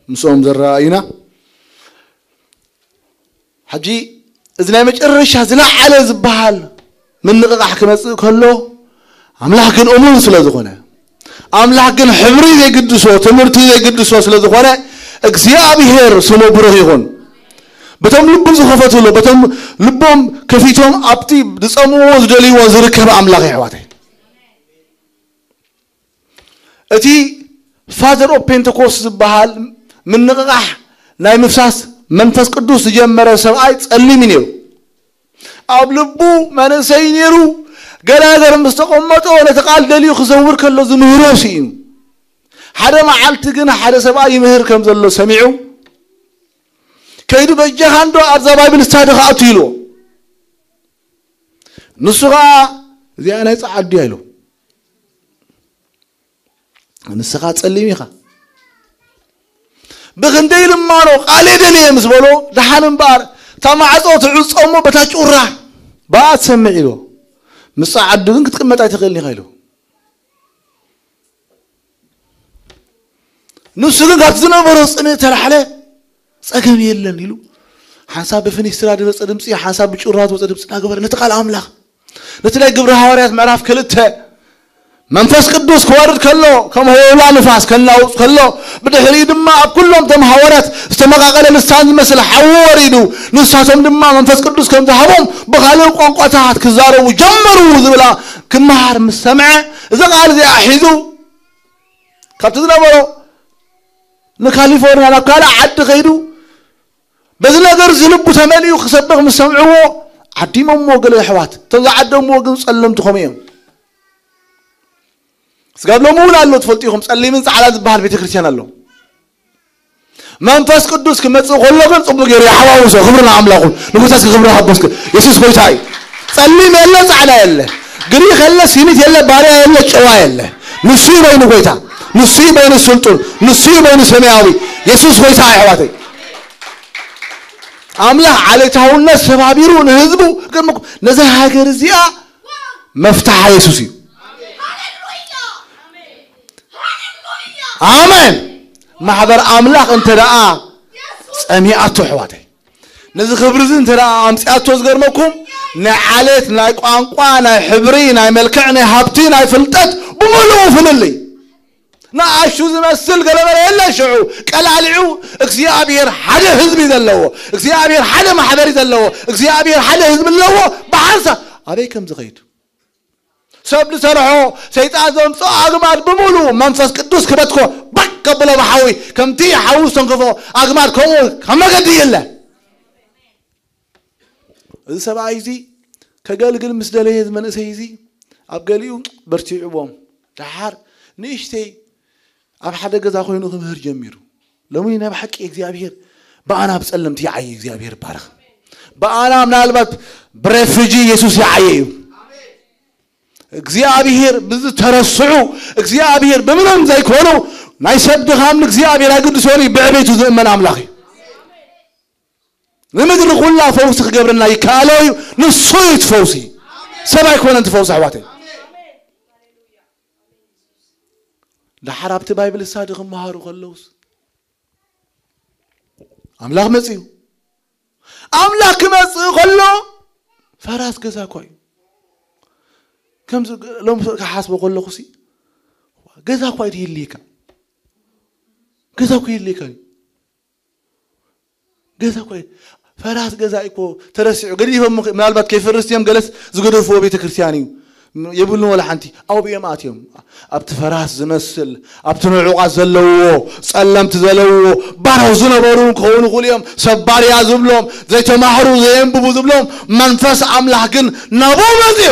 ምስኦም ዘረኣዩና። ሕጂ እዚ ናይ መጨረሻ ዝለዓለ ዝበሃል ምንቕቓሕ ክመጽእ ከሎ፣ ኣምላኽ ግን እሙን ስለ ዝኾነ፣ ኣምላኽ ግን ሕብሪ ዘይግድሶ፣ ትምህርቲ ዘይግድሶ ስለ ዝኾነ፣ እግዚኣብሔር ስሙ ብሩኽ ይኹን። በቶም ልቡ ዝኸፈትሎ፣ በቶም ልቦም ከፊቶም ኣብቲ ዝጸምዎ ዝደልይዎ ዝርከብ ኣምላኽ፣ የሕዋተይ። እቲ ፋዘር ኦፍ ፔንቴኮስት ዝበሃል ምንቕቓሕ ናይ ምፍሳስ መንፈስ ቅዱስ ዝጀመረ ሰብኣይ ጸሊም እዩ ነይሩ። ኣብ ልቡ መንእሰይ ነይሩ። ገለ ነገር ምስ ተቐመጦ ነቲ ቃል ደልዩ ክዘውር ከሎ ዝምህሮ ስኢኑ። ሓደ መዓልቲ ግን ሓደ ሰብኣይ ይምህር ከም ዘሎ ሰሚዑ፣ ከይዱ በጃኻ እንዶ ኣብዛ ባይብል ስታዲ ክኣቱ ኢልዎ። ንሱ ኸዓ እዚኣ ናይ ጸዓዱ እያ ኢሉ። ንስኻ ጸሊም ኢኻ። ብኽንደይ ልማኖ ቃል የደልየ ምስ በሎ፣ ደሓን እምበኣር እታ ማዕጾ ትዕጾ እሞ በታ ጩራ ብኣ ትሰምዕ ኢልዎ። ምስ ጸዓዱ ግን ክትቅመጥ ኣይትኽእልን ኢኻ ኢሉ። ንሱ ግን ካብቲ ዝነበሮ ጽምእ ተላሕለ። ጸገም የለን ኢሉ ሓንሳብ ብፍኒስትራ ዝመጸ ድምጺ፣ ሓንሳብ ብጩራ ዝመጸ ድምጺ እናገበረ ነቲ ቃል ኣምላኽ፣ ነቲ ናይ ግብሪ ሃዋርያት ምዕራፍ ክልተ መንፈስ ቅዱስ ክወርድ ከሎ፣ ከም ሆብላ ንፋስ ከናውጽ ከሎ፣ ብድሕሪኡ ድማ ኣብ ኩሎም እቶም ሃዋርያት ዝተመቓቐለ ልሳን ዝመስል ሓዊ ወሪዱ፣ ንሳቶም ድማ መንፈስ ቅዱስ ከም ዝሃቦም ብኻልእ ቋንቋታት ክዛረቡ ጀመሩ ዝብላ ክመሃር ምስ ሰምዐ፣ እዚ ቃል እዚኣ ሒዙ ካብቲ ዝነበሮ ንካሊፎርኒያ ናብ ካልእ ዓዲ ከይዱ በዚ ነገር እዚ ልቡ ተመሊኡ ክሰብኽ ምስ ሰምዕዎ ዓዲሞምዎ ገለ ኣሕዋት። እቶም ዝዓደምዎ ግን ጸለምቲ ከምኡ እዮም። ስጋብ ሎሚ እውን ኣሎ፣ ትፈልጡ ኢኹም፣ ጸሊምን ጻዕዳን ዝበሃል ቤተክርስትያን ኣሎ። መንፈስ ቅዱስ ክመጽእ ከሎ ግን ጽቡቅ ገይሩ ይሓዋውሶ። ክብሪ ንኣምላኹ። ንጉታስ ክብሪ ሃቦስክ። የሱስ ጎይታ እዩ። ጸሊም የለ፣ ጻዕዳ የለ፣ ግሪክ የለ፣ ሲኒት የለ፣ ባርያ የለ፣ ጨዋ የለ። ንሱ እዩ በይኑ ጎይታ፣ ንሱ እዩ በይኑ ስልጡን፣ ንሱ እዩ በይኑ ሰማያዊ። የሱስ ጎይታ እዩ ኣሕዋተይ። ኣምላኽ ዓሌታውነት ሰባቢሩ ንህዝቡ፣ ግን እኮ ነዛ ሃገር እዚኣ መፍትሓ የሱስ እዩ። ኣሜን። ማሕበር ኣምላኽ እንተ ደኣ ጸሚኣቶ ኣሕዋተይ፣ ነዚ ክብሪ እዚ እንተ ደኣ ኣምጺኣቶ፣ ዝገርመኩም ናይ ዓሌት፣ ናይ ቋንቋ፣ ናይ ሕብሪ፣ ናይ መልክዕ፣ ናይ ሃብቲ፣ ናይ ፍልጠት ብምሉኡ ፍልልይ፣ ንኣሽቱ ዝመስል ገለ መለ የለን። ሽዑ ቀላሊዑ እግዚኣብሔር ሓደ ህዝቢ ዘለዎ፣ እግዚኣብሔር ሓደ ማሕበሪ ዘለዎ፣ እግዚኣብሔር ሓደ ህዝቢ ኣለዎ። ብሓንሳብ ኣበይ ከም ዝኸይድ ሰብ ዝሰርሖ፣ ሰይጣን ዘምጽኦ ኣግማድ ብምሉኡ መንፈስ ቅዱስ ክበትኮ ባክ ከብሎ ብሓዊ፣ ከምቲ ሓዊ ዝተንከፎ ኣግማድ ከምኡ ካብ መገዲ የለ። እዚ ሰብኣይ እዚ ከገልግል ምስ ደለየ፣ እዚ መንእሰይ እዚ ኣብ ገሊኡ በርቲዕዎም፣ ደሓር ንእሽተይ ኣብ ሓደ ገዛ ኮይኑ ክምህር ጀሚሩ። ሎሚ ናይ ብሓቂ እግዚኣብሔር ብኣና ብጸለምቲ ይዓየ። እግዚኣብሔር ይባረኽ። ብኣና ምናልባት ብሬፊጂ የሱስ ይዓየ እዩ። እግዚኣብሔር ብዝተረስዑ፣ እግዚኣብሔር ብምንም ዘይኮኑ ናይ ሰብ ድኻም ንእግዚኣብሔር ኣይግድሶን እዩ። ብዕቤቱ ዝእመን ኣምላኽ እዩ። ንምድሪ ኩላ ፈውሲ ክገብረና ይከኣሎ እዩ። ንሱ እዩ እቲ ፈውሲ፣ ሰብ ኣይኮነን እቲ ፈውሲ ኣሕዋተይ። ደሓር ኣብቲ ባይብል ስታዲ ክመሃሩ ከለውስ ኣምላኽ መጽዩ። ኣምላኽ ክመጽእ ከሎ ፈራስ ገዛ እኳ እዩ። ከምዚ ሎም ክሓስቦ ከለኹሲ ገዛ እኳ እዩ የድልየካ። ገዛ እኮ የድልየካ እዩ። ገዛ እኮ እዩ። ፈራስ ገዛ እኮ ተረሲዑ ገዲፎም፣ ምናልባት ከይፈርስ እዮም፣ ገለስ ዝገደፍዎ ቤተ ክርስቲያን እዩ። የብሉን ወላ ሓንቲ። ኣብኡ እዮም ኣትዮም። ኣብቲ ፈራስ ዝመስል፣ ኣብቲ ንዑቓት ዘለዎ፣ ጸለምቲ ዘለዎ፣ ባርያ ዝነበሩ ክኾኑ ይኽእሉ እዮም። ሰብ ባርያ ዝብሎም፣ ዘይተማህሩ፣ ዘየንብቡ ዝብሎም፣ መንፈስ ኣምላኽ ግን ናብኡ መጽዩ።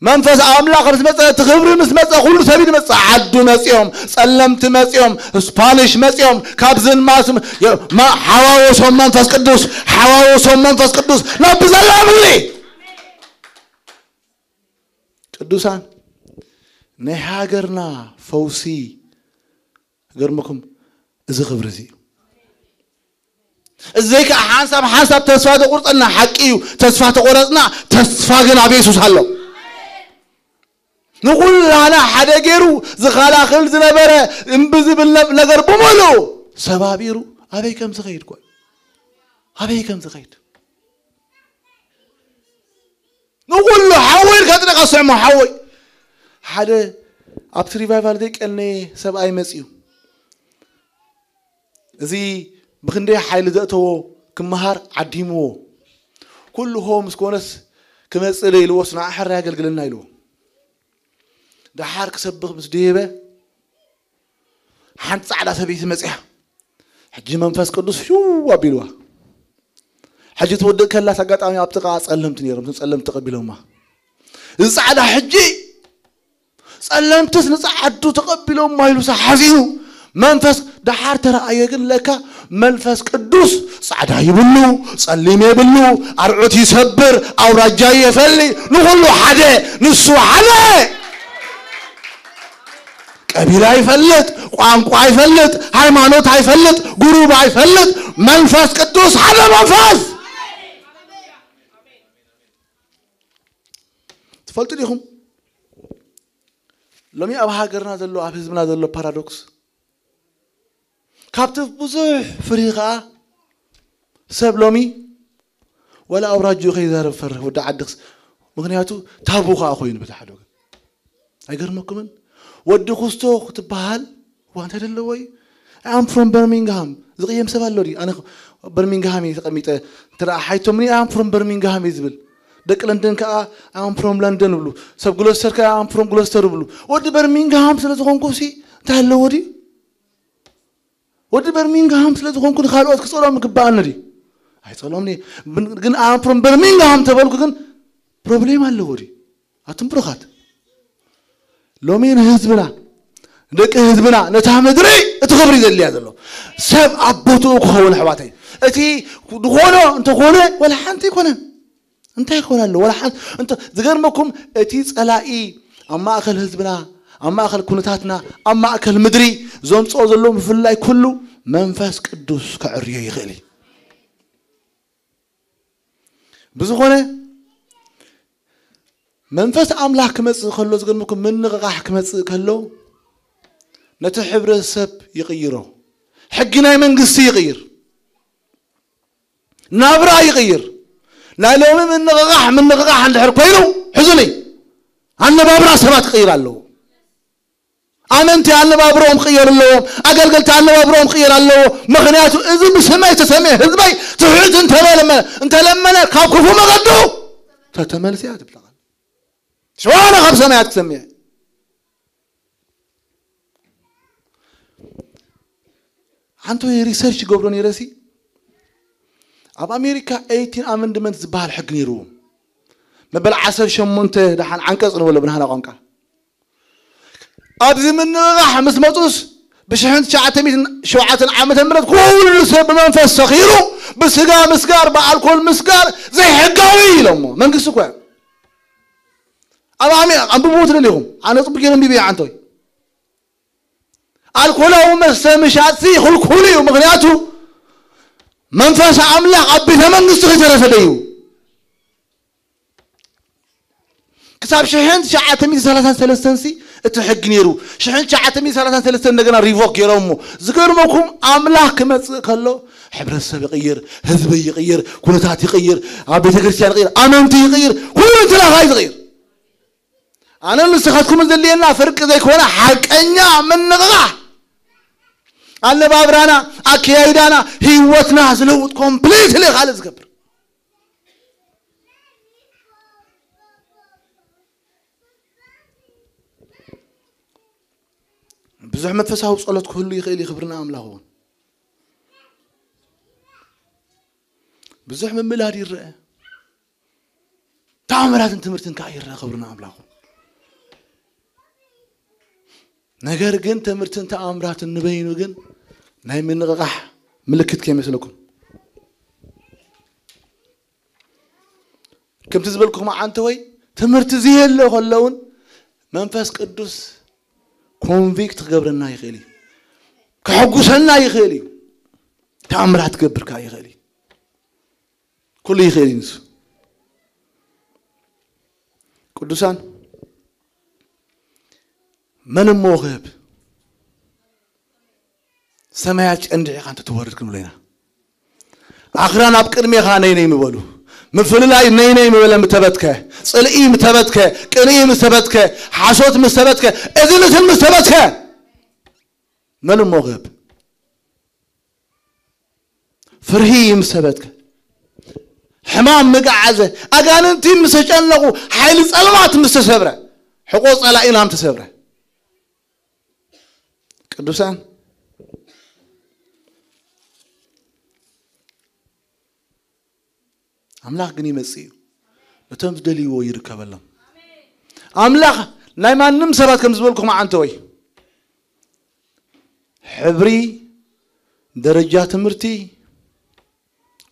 መንፈስ ኣምላኽ ምስ መጸ፣ እቲ ክብሪ ምስ መጸ፣ ኩሉ ሰብ እዩ ዝመጽእ። ዓዱ መጽዮም፣ ጸለምቲ መጽዮም፣ ስፓኒሽ መጽዮም፣ ካብ ዝንማስ የ-፣ መ-፣ ሓዋወሶም መንፈስ ቅዱስ፣ ሓዋወሶም መንፈስ ቅዱስ ናብ ብዘላ ምድሪ። ቅዱሳን፣ ናይ ሃገርና ፈውሲ፣ ገርመኩም፣ እዚ ክብሪ እዚ እዩ። እዘይ ከዓ ሓንሳብ ሓንሳብ ተስፋ ተቁርፀና ሓቂ እዩ። ተስፋ ተቆረፅና፣ ተስፋ ግን ኣብ የሱስ ኣሎ። ንኩላና ሓደ ገይሩ ዝኸላኽል ዝነበረ እምቢ ዝብል ነ- ነገር ብምሉኡ ሰባቢሩ ኣበይ ከም ዝኸይድ ኳ ኣበይ ከም ዝኸይድ ንኩሉ ሓወይ ኢልካ ጥራይ ስዕሞ ሓወይ። ሓደ ኣብቲ ሪቫይቫል ዘይቀነየ ሰብኣይ መፅዩ። እዚ ብክንደይ ሓይሊ ዘእተዎ ክመሃር ዓዲምዎ። ኩሉ ሆ ምስ ኮነስ ክመፅእ ኢልዎ ስና ኣሕራ ያገልግልና ኢልዎ። ደሓር ክሰብኽ ምስ ደየበ ሓንቲ ፃዕዳ ሰበይቲ መፅያ። ሕጂ መንፈስ ቅዱስ ሽው ኣቢልዋ። ሕጂ ትወድእ ከላስ ኣጋጣሚ ኣብ ጥቓ ፀለምቲ ነይሮም፣ እቶም ፀለምቲ ተቐቢሎማ። እዚ ፃዕዳ ሕጂ ፀለምትስ ንፃዓዱ ተቐቢሎማ ኢሉ ሓዚኑ መንፈስ ደሓር ተረኣየ። ግን ለካ መንፈስ ቅዱስ ፃዕዳ ይብሉ፣ ፀሊም የብሉ፣ ኣርዑት ይሰብር፣ ኣውራጃ የፈሊ፣ ንኹሉ ሓደ፣ ንሱ ሓደ። ቀቢላ ይፈልጥ፣ ቋንቋ ይፈልጥ፣ ሃይማኖት ኣይፈልጥ፣ ጉሩብ ኣይፈልጥ፣ መንፈስ ቅዱስ ሓደ መንፈስ። ትፈልጡ ዲኹም? ሎሚ ኣብ ሃገርና ዘሎ ኣብ ህዝብና ዘሎ ፓራዶክስ ካብቲ ብዙሕ ፍርሂ ከዓ ሰብ ሎሚ ወላ ኣውራጅኡ ከይዛረብ ፈርህ ወዲ ዓድኽስ ምክንያቱ ታቡ ከዓ ኮይኑ በቲ ሓደ ወገን ኣይገርመኩምን? ወዲ ኩስቶ ክትበሃል እዋ እንታይ ደለዎ እዩ? I am from Birmingham ዝቕየም ሰብ ኣሎ ድዩ? ኣነ በርሚንግሃም እየ ተቐሚጠ እንተ ሓይቶምኒ I am from Birmingham እየ ዝብል። ደቂ ለንደን ከዓ I am from London ይብሉ። ሰብ ግሎስተር ከዓ I am from Gloucester ይብሉ። ወዲ በርሚንግሃም ስለ ዝኾንኩ ሲ እንታይ ኣለዎ ድዩ? ወዲ በርሚንግሃም ስለ ዝኾንኩ ንካልኦት ክፀሎም ይግባኣኒ ድዩ? ኣይፀሎምኒ። ግን I am from Birmingham ተበልኩ ግን ፕሮብሌም ኣለዎ ድዩ? ኣቱም ብሩኻት ሎሚ ንህዝብና ደቂ ህዝብና ነታ ምድሪ እቲ ክብሪ ዘድልያ ዘሎ ሰብ ኣብ ቦትኡ ክኸውን ኣሕዋተይ እቲ ዝኾኖ እንተኾነ ወላ ሓንቲ ኣይኮነን እንታይ ይኾን ኣሎ ወላ ሓንቲ እንተ ዝገርመኩም እቲ ጸላኢ ኣብ ማእከል ህዝብና ኣብ ማእከል ኩነታትና ኣብ ማእከል ምድሪ ዘምጽኦ ዘሎ ምፍላይ ኩሉ መንፈስ ቅዱስ ከዕርዮ ይኽእል እዩ ብዝኾነ መንፈስ ኣምላኽ ክመጽእ ከሎ ዝገርመኩም ምንቕቓሕ ክመጽእ ከሎ ነቲ ሕብረተሰብ ይቕይሮ ሕጊ ናይ መንግስቲ ይቕይር ናብራ ይቕይር ናይ ሎሚ ምንቕቓሕ ምንቕቓሕ እንድሕር ኮይኑ ሕዙኒ ኣነባብራ ሰባት ክቕይር ኣለዎ ኣመንቲ ኣነባብርኦም ክቕየር ኣለዎም ኣገልገልቲ ኣነባብርኦም ክቕየር ኣለዎ ምኽንያቱ እዚ ብስመይ ዝተሰምየ ህዝበይ ትሑት እንተለመነ እንተለመነ ካብ ክፉ መቐዱ ተተመልስያ ትብላ ሸዋና ካብ ሰማያት ክሰምየ ሓንቲ ወይ ሪሰርች ይገብሮ ነይረሲ ኣብ ኣሜሪካ ኤይቲን ኣመንድመንት ዝበሃል ሕጊ ነይርዎም መበል ዓሰርተ ሸሞንተ ደሓን ዓንቀፅ ንበሎ ብናህና ቋንቋ ኣብዚ ምንቕቓሕ ምስ መፁስ ብሽሕን ትሽዓተ ሚእትን ሸውዓተን ዓመተ ምህረት ኩሉ ሰብ ብመንፈስ ሰኺሩ ብስጋ ምስጋር ብኣልኮል ምስጋር ዘይሕጋዊ ኢሎሞ መንግስቲ እኮ ኣብ ኣሜ ኣንብብዎ ትደሊኹም ኣነ ፅቡቅ ገይረ ኣንቢበ ዓንተወይ ኣልኮላዊ መስተ ምሻጥሲ ክልኩል እዩ ምክንያቱ መንፈስ ኣምላኽ ኣብ ቤተ መንግስቲ ከይተረፈደ እዩ ክሳብ ሽሕን ትሽዓተ ሚእቲ ሰላሳን ሰለስተን ሲ እቲ ሕጊ ነይሩ ሽሕን ትሽዓተ ሚእቲ ሰላሳን ሰለስተን እንደገና ሪቮክ ገይሮሞ ዝገርመኩም ኣምላኽ ክመፅእ ከሎ ሕብረተሰብ ይቕይር ህዝቢ ይቕይር ኩነታት ይቕይር ኣብ ቤተክርስትያን ይቕይር ኣመንቲ ይቕይር ኩሉ እንትናኻ እዩ ዝቕይር ኣነ ንስኻትኩም ዘድልየና ፍርቂ ዘይኮነ ሓቀኛ ምንቕቓሕ ኣነባብራና ኣከያይዳና ህይወትና ዝለውጥ ኮምፕሊትሊ ካልእ ዝገብር ብዙሕ መንፈሳዊ ጸሎት ክህሉ ይኽእል እዩ ክብርና ኣምላኽ እውን ብዙሕ ምምላድ ይረአ ተኣምራትን ትምህርትን ከዓ ይረአ ክብርና ኣምላኹ ነገር ግን ትምህርትን ተኣምራትን ንበይኑ ግን ናይ ምንቕቓሕ ምልክት ከይመስለኩም ከምቲ ዝበልኩኹም ዓንተ ወይ ትምህርቲ ዝየለ ከለውን መንፈስ ቅዱስ ኮንቪክት ክገብረና ይኽእል እዩ ከሐጉሰና ይኽእል እዩ ተኣምራት ክገብር ከኣ ይኽእል እዩ። ኩሉ ይኽእል እዩ ንሱ። ቅዱሳን፣ መን እሞ ክህብ? ሰማያት ጨንዲዕኻ እንተ ትወርድ ክንብሎ ኢና። ኣኽራን ኣብ ቅድሜኻ ነይ ነይ ምበሉ። ምፍልላይ ነይ ነይ ምበለ ምተበትከ፣ ጽልኢ ምተበትከ፣ ቅንኢ ምተበትከ፣ ሓሶት ምተበትከ፣ እዝንትን ምተበትከ፣ መን እሞ ክህብ? ፍርሂ ምስ ተበትከ፣ ሕማም ምገዓዘ፣ ኣጋንንቲ ምስ ተጨነቑ፣ ሓይሊ ጸልማት ምስ ተሰብረ፣ ሕቆ ጸላኢና ምስ ተሰብረ፣ ቅዱሳን፣ ኣምላኽ ግን ይመጽእ እዩ። ነቶም ዝደልይዎ ይርከበሎም። ኣምላኽ ናይ ማንም ሰባት ከም ዝበልኩም ዓንተወይ፣ ሕብሪ፣ ደረጃ ትምህርቲ፣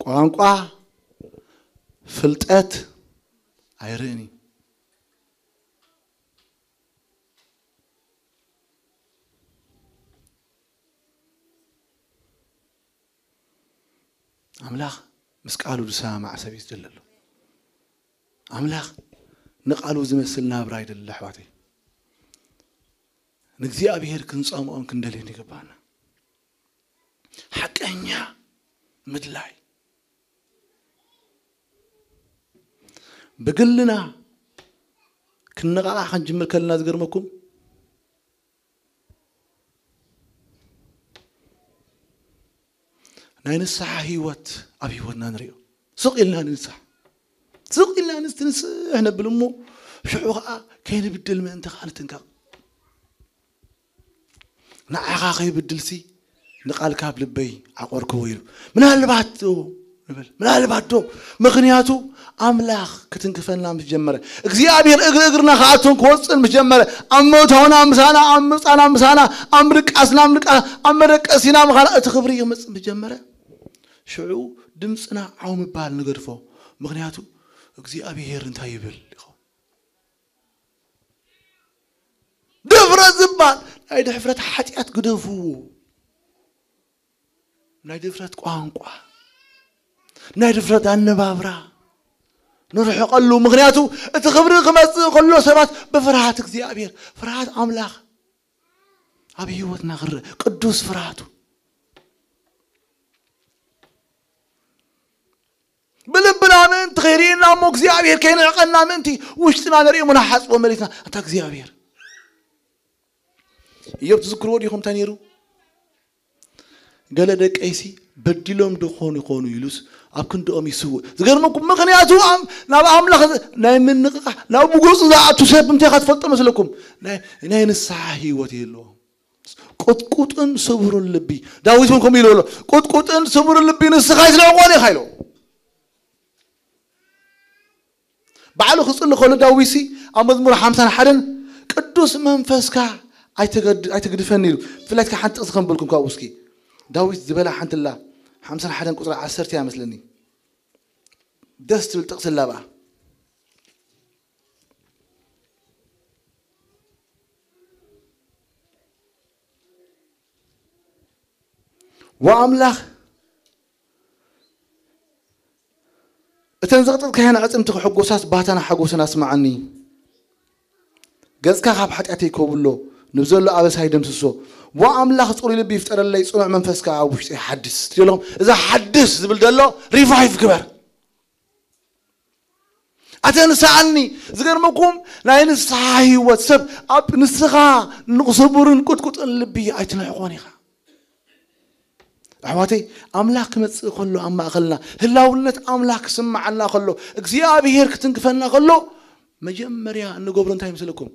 ቋንቋ፣ ፍልጠት ኣይርእን እዩ። ኣምላኽ ምስ ቃሉ ዝሰማማዕ ሰብ እዩ ዝደለሉ። ኣምላኽ ንቃሉ ዝመስል ናብራ ይደሊ ኣሕዋተይ። ንእግዚኣብሔር ክንጸምኦን ክንደልዮን ይግባና። ሓቀኛ ምድላይ። ብግልና ክንነቓቓሕ ክንጅምር ከለና ዝገርመኩም፣ ናይ ንስሓ ህይወት ኣብ ህይወትና ንሪኦ። ስቕ ኢልና ንንሳሕ። ስቕ ኢልና ንስ-፣ ንስሕ ነብል እሞ፣ ሽዑ ኸዓ ከይንብድል ምእንቲ ኸዓ ንትንከቕ። ንዓኻ ከይብድልሲ ንቓልካ ኣብ ልበይ ዓቖርክዎ ኢሉ። ምናልባት ዶ ንብል፣ ምናልባት ዶ? ምኽንያቱ ኣምላኽ ክትንክፈና ምስ ጀመረ፣ እግዚኣብሔር እግሪ እግርና ክኣቱን ክወፅን ምስ ጀመረ፣ ኣብ ምእታውና ምሳና፣ ኣብ ምውፃና ምሳና፣ ኣብ ምድቃስና ምድቃ-፣ ኣብ መደቀሲና ምኻና እቲ ክብሪ ክመፅእ ምስ ጀመረ፣ ሽዑ ድምፅና ዓው ምባል ንገድፎ። ምኽንያቱ እግዚኣብሔር እንታይ ይብል ይኸውን? ድፍረት ዝበሃል ናይ ድፍረት ሓጢኣት ግደፍዎ። ናይ ድፍረት ቋንቋ፣ ናይ ድፍረት ኣነባብራ ንርሕቐሉ። ምኽንያቱ እቲ ክብሪ ክመጽእ ከሎ ሰባት ብፍርሃት እግዚኣብሔር፣ ፍርሃት ኣምላኽ ኣብ ህይወትና ክረአ፣ ቅዱስ ፍርሃቱ። ብልብና ምእንቲ ከይርእየና እሞ እግዚኣብሔር ከይንዕቐና ምእንቲ ውሽጥና ነርእዮ እሞ ንሓጽቦ መሬትና። ኣንታ እግዚኣብሔር፣ እዮብ ትዝክርዎ ዲኹም እንታይ ነይሩ? ገለ ደቀይሲ በዲሎም ዶ ኾኑ ይኾኑ ኢሉስ ኣብ ክንድኦም ይስውእ። ዝገርመኩም ምኽንያቱ ኣም-፣ ናብ ኣምላኽ ዝ-፣ ናይ ምንቕቓሕ፣ ናብ ብገጹ ዝኣቱ ሰብ እንታይ ኢኻ ትፈልጦ መስለኩም? ናይ፣ ናይ ንስሓ ህይወት የለዎም። ቁጥቁጥን ስቡርን ልቢ። ዳዊት እውን ከምኡ ኢሉ ኣሎ፣ "ቁጥቁጥን ስቡርን ልቢ ንስኻ ኣይትንዕቆን ኢኻ" ኢሉ። ባዕሉ ክጽሊ ከሎ ዳዊትሲ ኣብ መዝሙር ሓምሳን ሓደን "ቅዱስ መንፈስካ ኣይተገድ-፣ ኣይትግድፈኒ" ኢሉ። ብፍላይ ከኣ ሓንቲ ጥቕሲ ከንብበልኩም ካብኡ እስኪ። ዳዊት ዝበላ ሓንቲ ኣላ፣ ሓምሳን ሓደን ቁጽሪ ዓሰርተ እያ መስለኒ። ደስ ትብል ጥቕሲ ኣላ ብኣ። ወኣምላኽ፣ እተን ዘቕጠጥካየን ኣዕጽምቲ ክሕጎሳስ ባህታና ሓጎሰን ኣስምዓኒ። ገጽካ ካብ ሓጢኣተይ ኮብሎ፣ ንብዘሎ ኣበሳይ ደምስሶ። ወኣምላኽ፣ ጽሩይ ልቢ ይፍጠረለይ፣ ጽኑዕ መንፈስ ከኣ ኣብ ውሽጠይ ሓድስ። ትደሎም፣ እዛ ሓድስ ዝብል ዘሎ ሪቫይቭ ግበር። ኣተንስኣኒ። ዝገርመኩም፣ ናይ ንስሓ ህይወት ሰብ ኣብ ንስኻ ንቕስቡርን ቁጥቁጥን ልቢ ኣይትንሕቆን ኢኻ። ኣሕዋተይ፣ ኣምላኽ ክመጽእ ከሎ ኣብ ማእከልና፣ ህላውነት ኣምላኽ ክስምዓና ከሎ፣ እግዚኣብሔር ክትንክፈና ከሎ፣ መጀመርያ እንገብሮ እንታይ ይመስለኩም?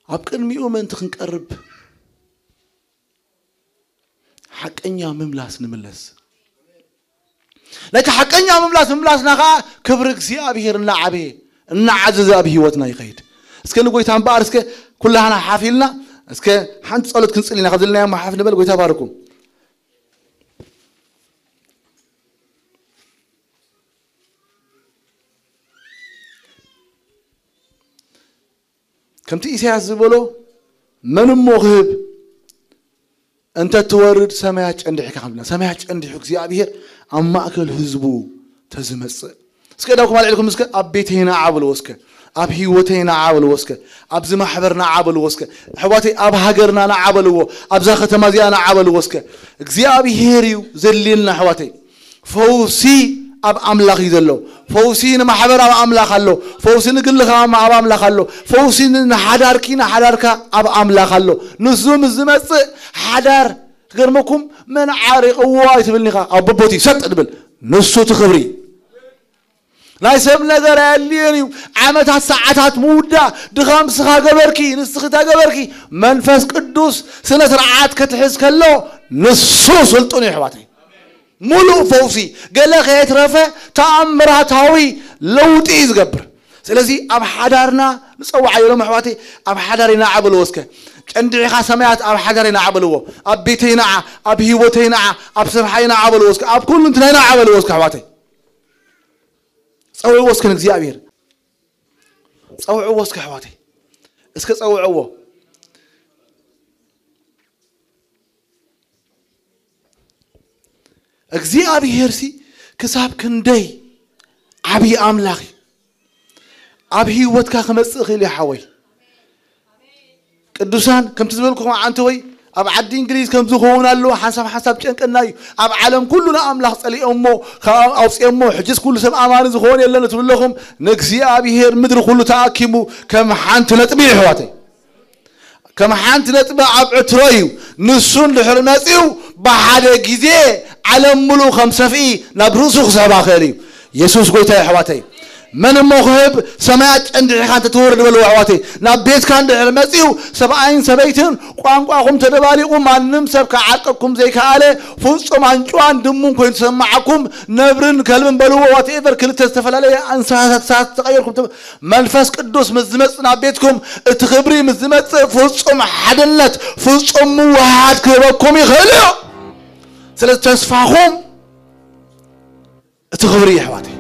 ኣብ ቅድሚኡ ምእንቲ ክንቀርብ፣ ሓቀኛ ምምላስ ንምለስ። ነቲ ሓቀኛ ምምላስ ምምላስና ኸዓ ክብሪ እግዚኣብሔር እናዓበየ፣ እናዓዘዘ ኣብ ህይወትና ይኸይድ። እስከ ንጎይታ እምበኣር እስከ ኩላህና ሓፍ ኢልና እስከ ሓንቲ ጸሎት ክንጽሊ ኢና። ካብ ዘለናዮ ሓፍ ንበል። ጎይታ ባርኩም። ከምቲ ኢሳያስ ዝበሎ፣ "መን እሞ ክህብ?" እንተ ትወርድ ሰማያት ጨንዲሕካ፣ ከምና ሰማያት ጨንዲሑ እግዚኣብሔር ኣብ ማእከል ህዝቡ ተዝመጽእ። እስከ ዳው ከማል ዕልኩም እስከ ኣብ ቤተይ ንዓ በልዎ እስከ፣ ኣብ ህይወተይ ንዓ በልዎ እስከ፣ ኣብዚ ማሕበር ንዓ በልዎ እስከ፣ ኣሕዋተይ ኣብ ሃገርና ንዓ በልዎ፣ ኣብዛ ከተማ እዚኣ ንዓ በልዎ እስከ። እግዚኣብሔር እዩ ዘድልየና ኣሕዋተይ። ፈውሲ ኣብ ኣምላኽ እዩ ዘሎ። ፈውሲ ንማሕበር ኣብ ኣምላኽ ኣሎ። ፈውሲ ንግልኻ ኣብ ኣምላኽ ኣሎ። ፈውሲ ንሓዳርኪ ንሓዳርካ ኣብ ኣምላኽ ኣሎ። ንሱ ምስ ዝመጽእ ሓዳር ክገርመኩም መን ዓሪቕዎ ኣይትብልኒ ኢኻ። ኣብ በቦቲ ሰጥ ድብል ንሱ እቲ ክብሪ ናይ ሰብ ነገር ኣየድልየን እዩ። ዓመታት ሰዓታት ምውዳእ ድኻም ስኻ ገበርኪ ንስኺ ተገበርኪ መንፈስ ቅዱስ ስነ ስርዓት ክትሕዝ ከሎ ንሱ ስልጡን እዩ ኣሕዋተይ። ሙሉእ ፈውሲ ገለ ከየትረፈ ተኣምራታዊ ለውጢ እዩ ዝገብር። ስለዚ ኣብ ሓዳርና ንፀዋዓ የሎም ኣሕዋተይ ኣብ ሓዳር ይናዓበልዎ እስከ ጨንዲዕኻ ሰማያት ኣብ ሓዳር ይናዓበልዎ ኣብ ቤተይ ንዓ ኣብ ህይወተይ ንዓ ኣብ ስርሓይ ንዓበልዎ እስከ ኣብ ኩሉ እንትና ይናዓበልዎ እስከ ኣሕዋተይ ፀውዕዎ እስከ ንእግዚኣብሔር ፀውዕዎ እስከ ኣሕዋተይ እስከ ፀውዕዎ እግዚኣብሔር ሲ ክሳብ ክንደይ ዓብዪ ኣምላኽ እዩ ኣብ ህይወትካ ክመፅእ ክእል እዩ ሓወይ ቅዱሳን ከምቲ ዝበልኩኹም ዓንተ ወይ ኣብ ዓዲ እንግሊዝ ከም ዝኸውን ኣሎ ሓንሳብ ሓንሳብ ጨንቀና እዩ ኣብ ዓለም ኩሉ ንኣምላኽ ጸሊኦሞ ካብ ኣውፅኦሞ ሕጅስ ኩሉ ሰብ ኣማኒ ዝኸውን የለን ትብለኹም ንእግዚኣብሔር ምድሪ ኩሉ ተኣኪቡ ከም ሓንቲ ነጥቢ ይሕዋተይ ከም ሓንቲ ነጥቢ ኣብ ዕትሮ እዩ ንሱ እንድሕር መፂኡ ብሓደ ግዜ ዓለም ሙሉእ ከም ሰፍኢ ናብ ርእሱ ክስሕባ ክእል እዩ የሱስ ጎይታ የሕዋተይ መን እሞ ክህብ ሰማያት ጨንዲሕኻ እንተትወርድ በልዎ ኣሕዋተይ ናብ ቤትካ እንድሕር መፂኡ ሰብኣይን ሰበይትን ቋንቋኹም ተደባሊቑ ማንም ሰብ ክዓርቀኩም ዘይከኣለ ፍጹም ኣንጭዋን ድሙን ኮይኑ ተሰማዓኩም ነብርን ከልብን በልዎ ዋትኤቨር ክልተ ዝተፈላለየ እንስሳታት ተቐየርኩም መንፈስ ቅዱስ ምስ ዝመጽእ ናብ ቤትኩም እቲ ክብሪ ምስ ዝመጽእ ፍጹም ሓድነት ፍጹም ምውሃድ ክህበኩም ይኽእል እዩ ስለዚ ተስፋኹም እቲ ክብሪ የሕዋተይ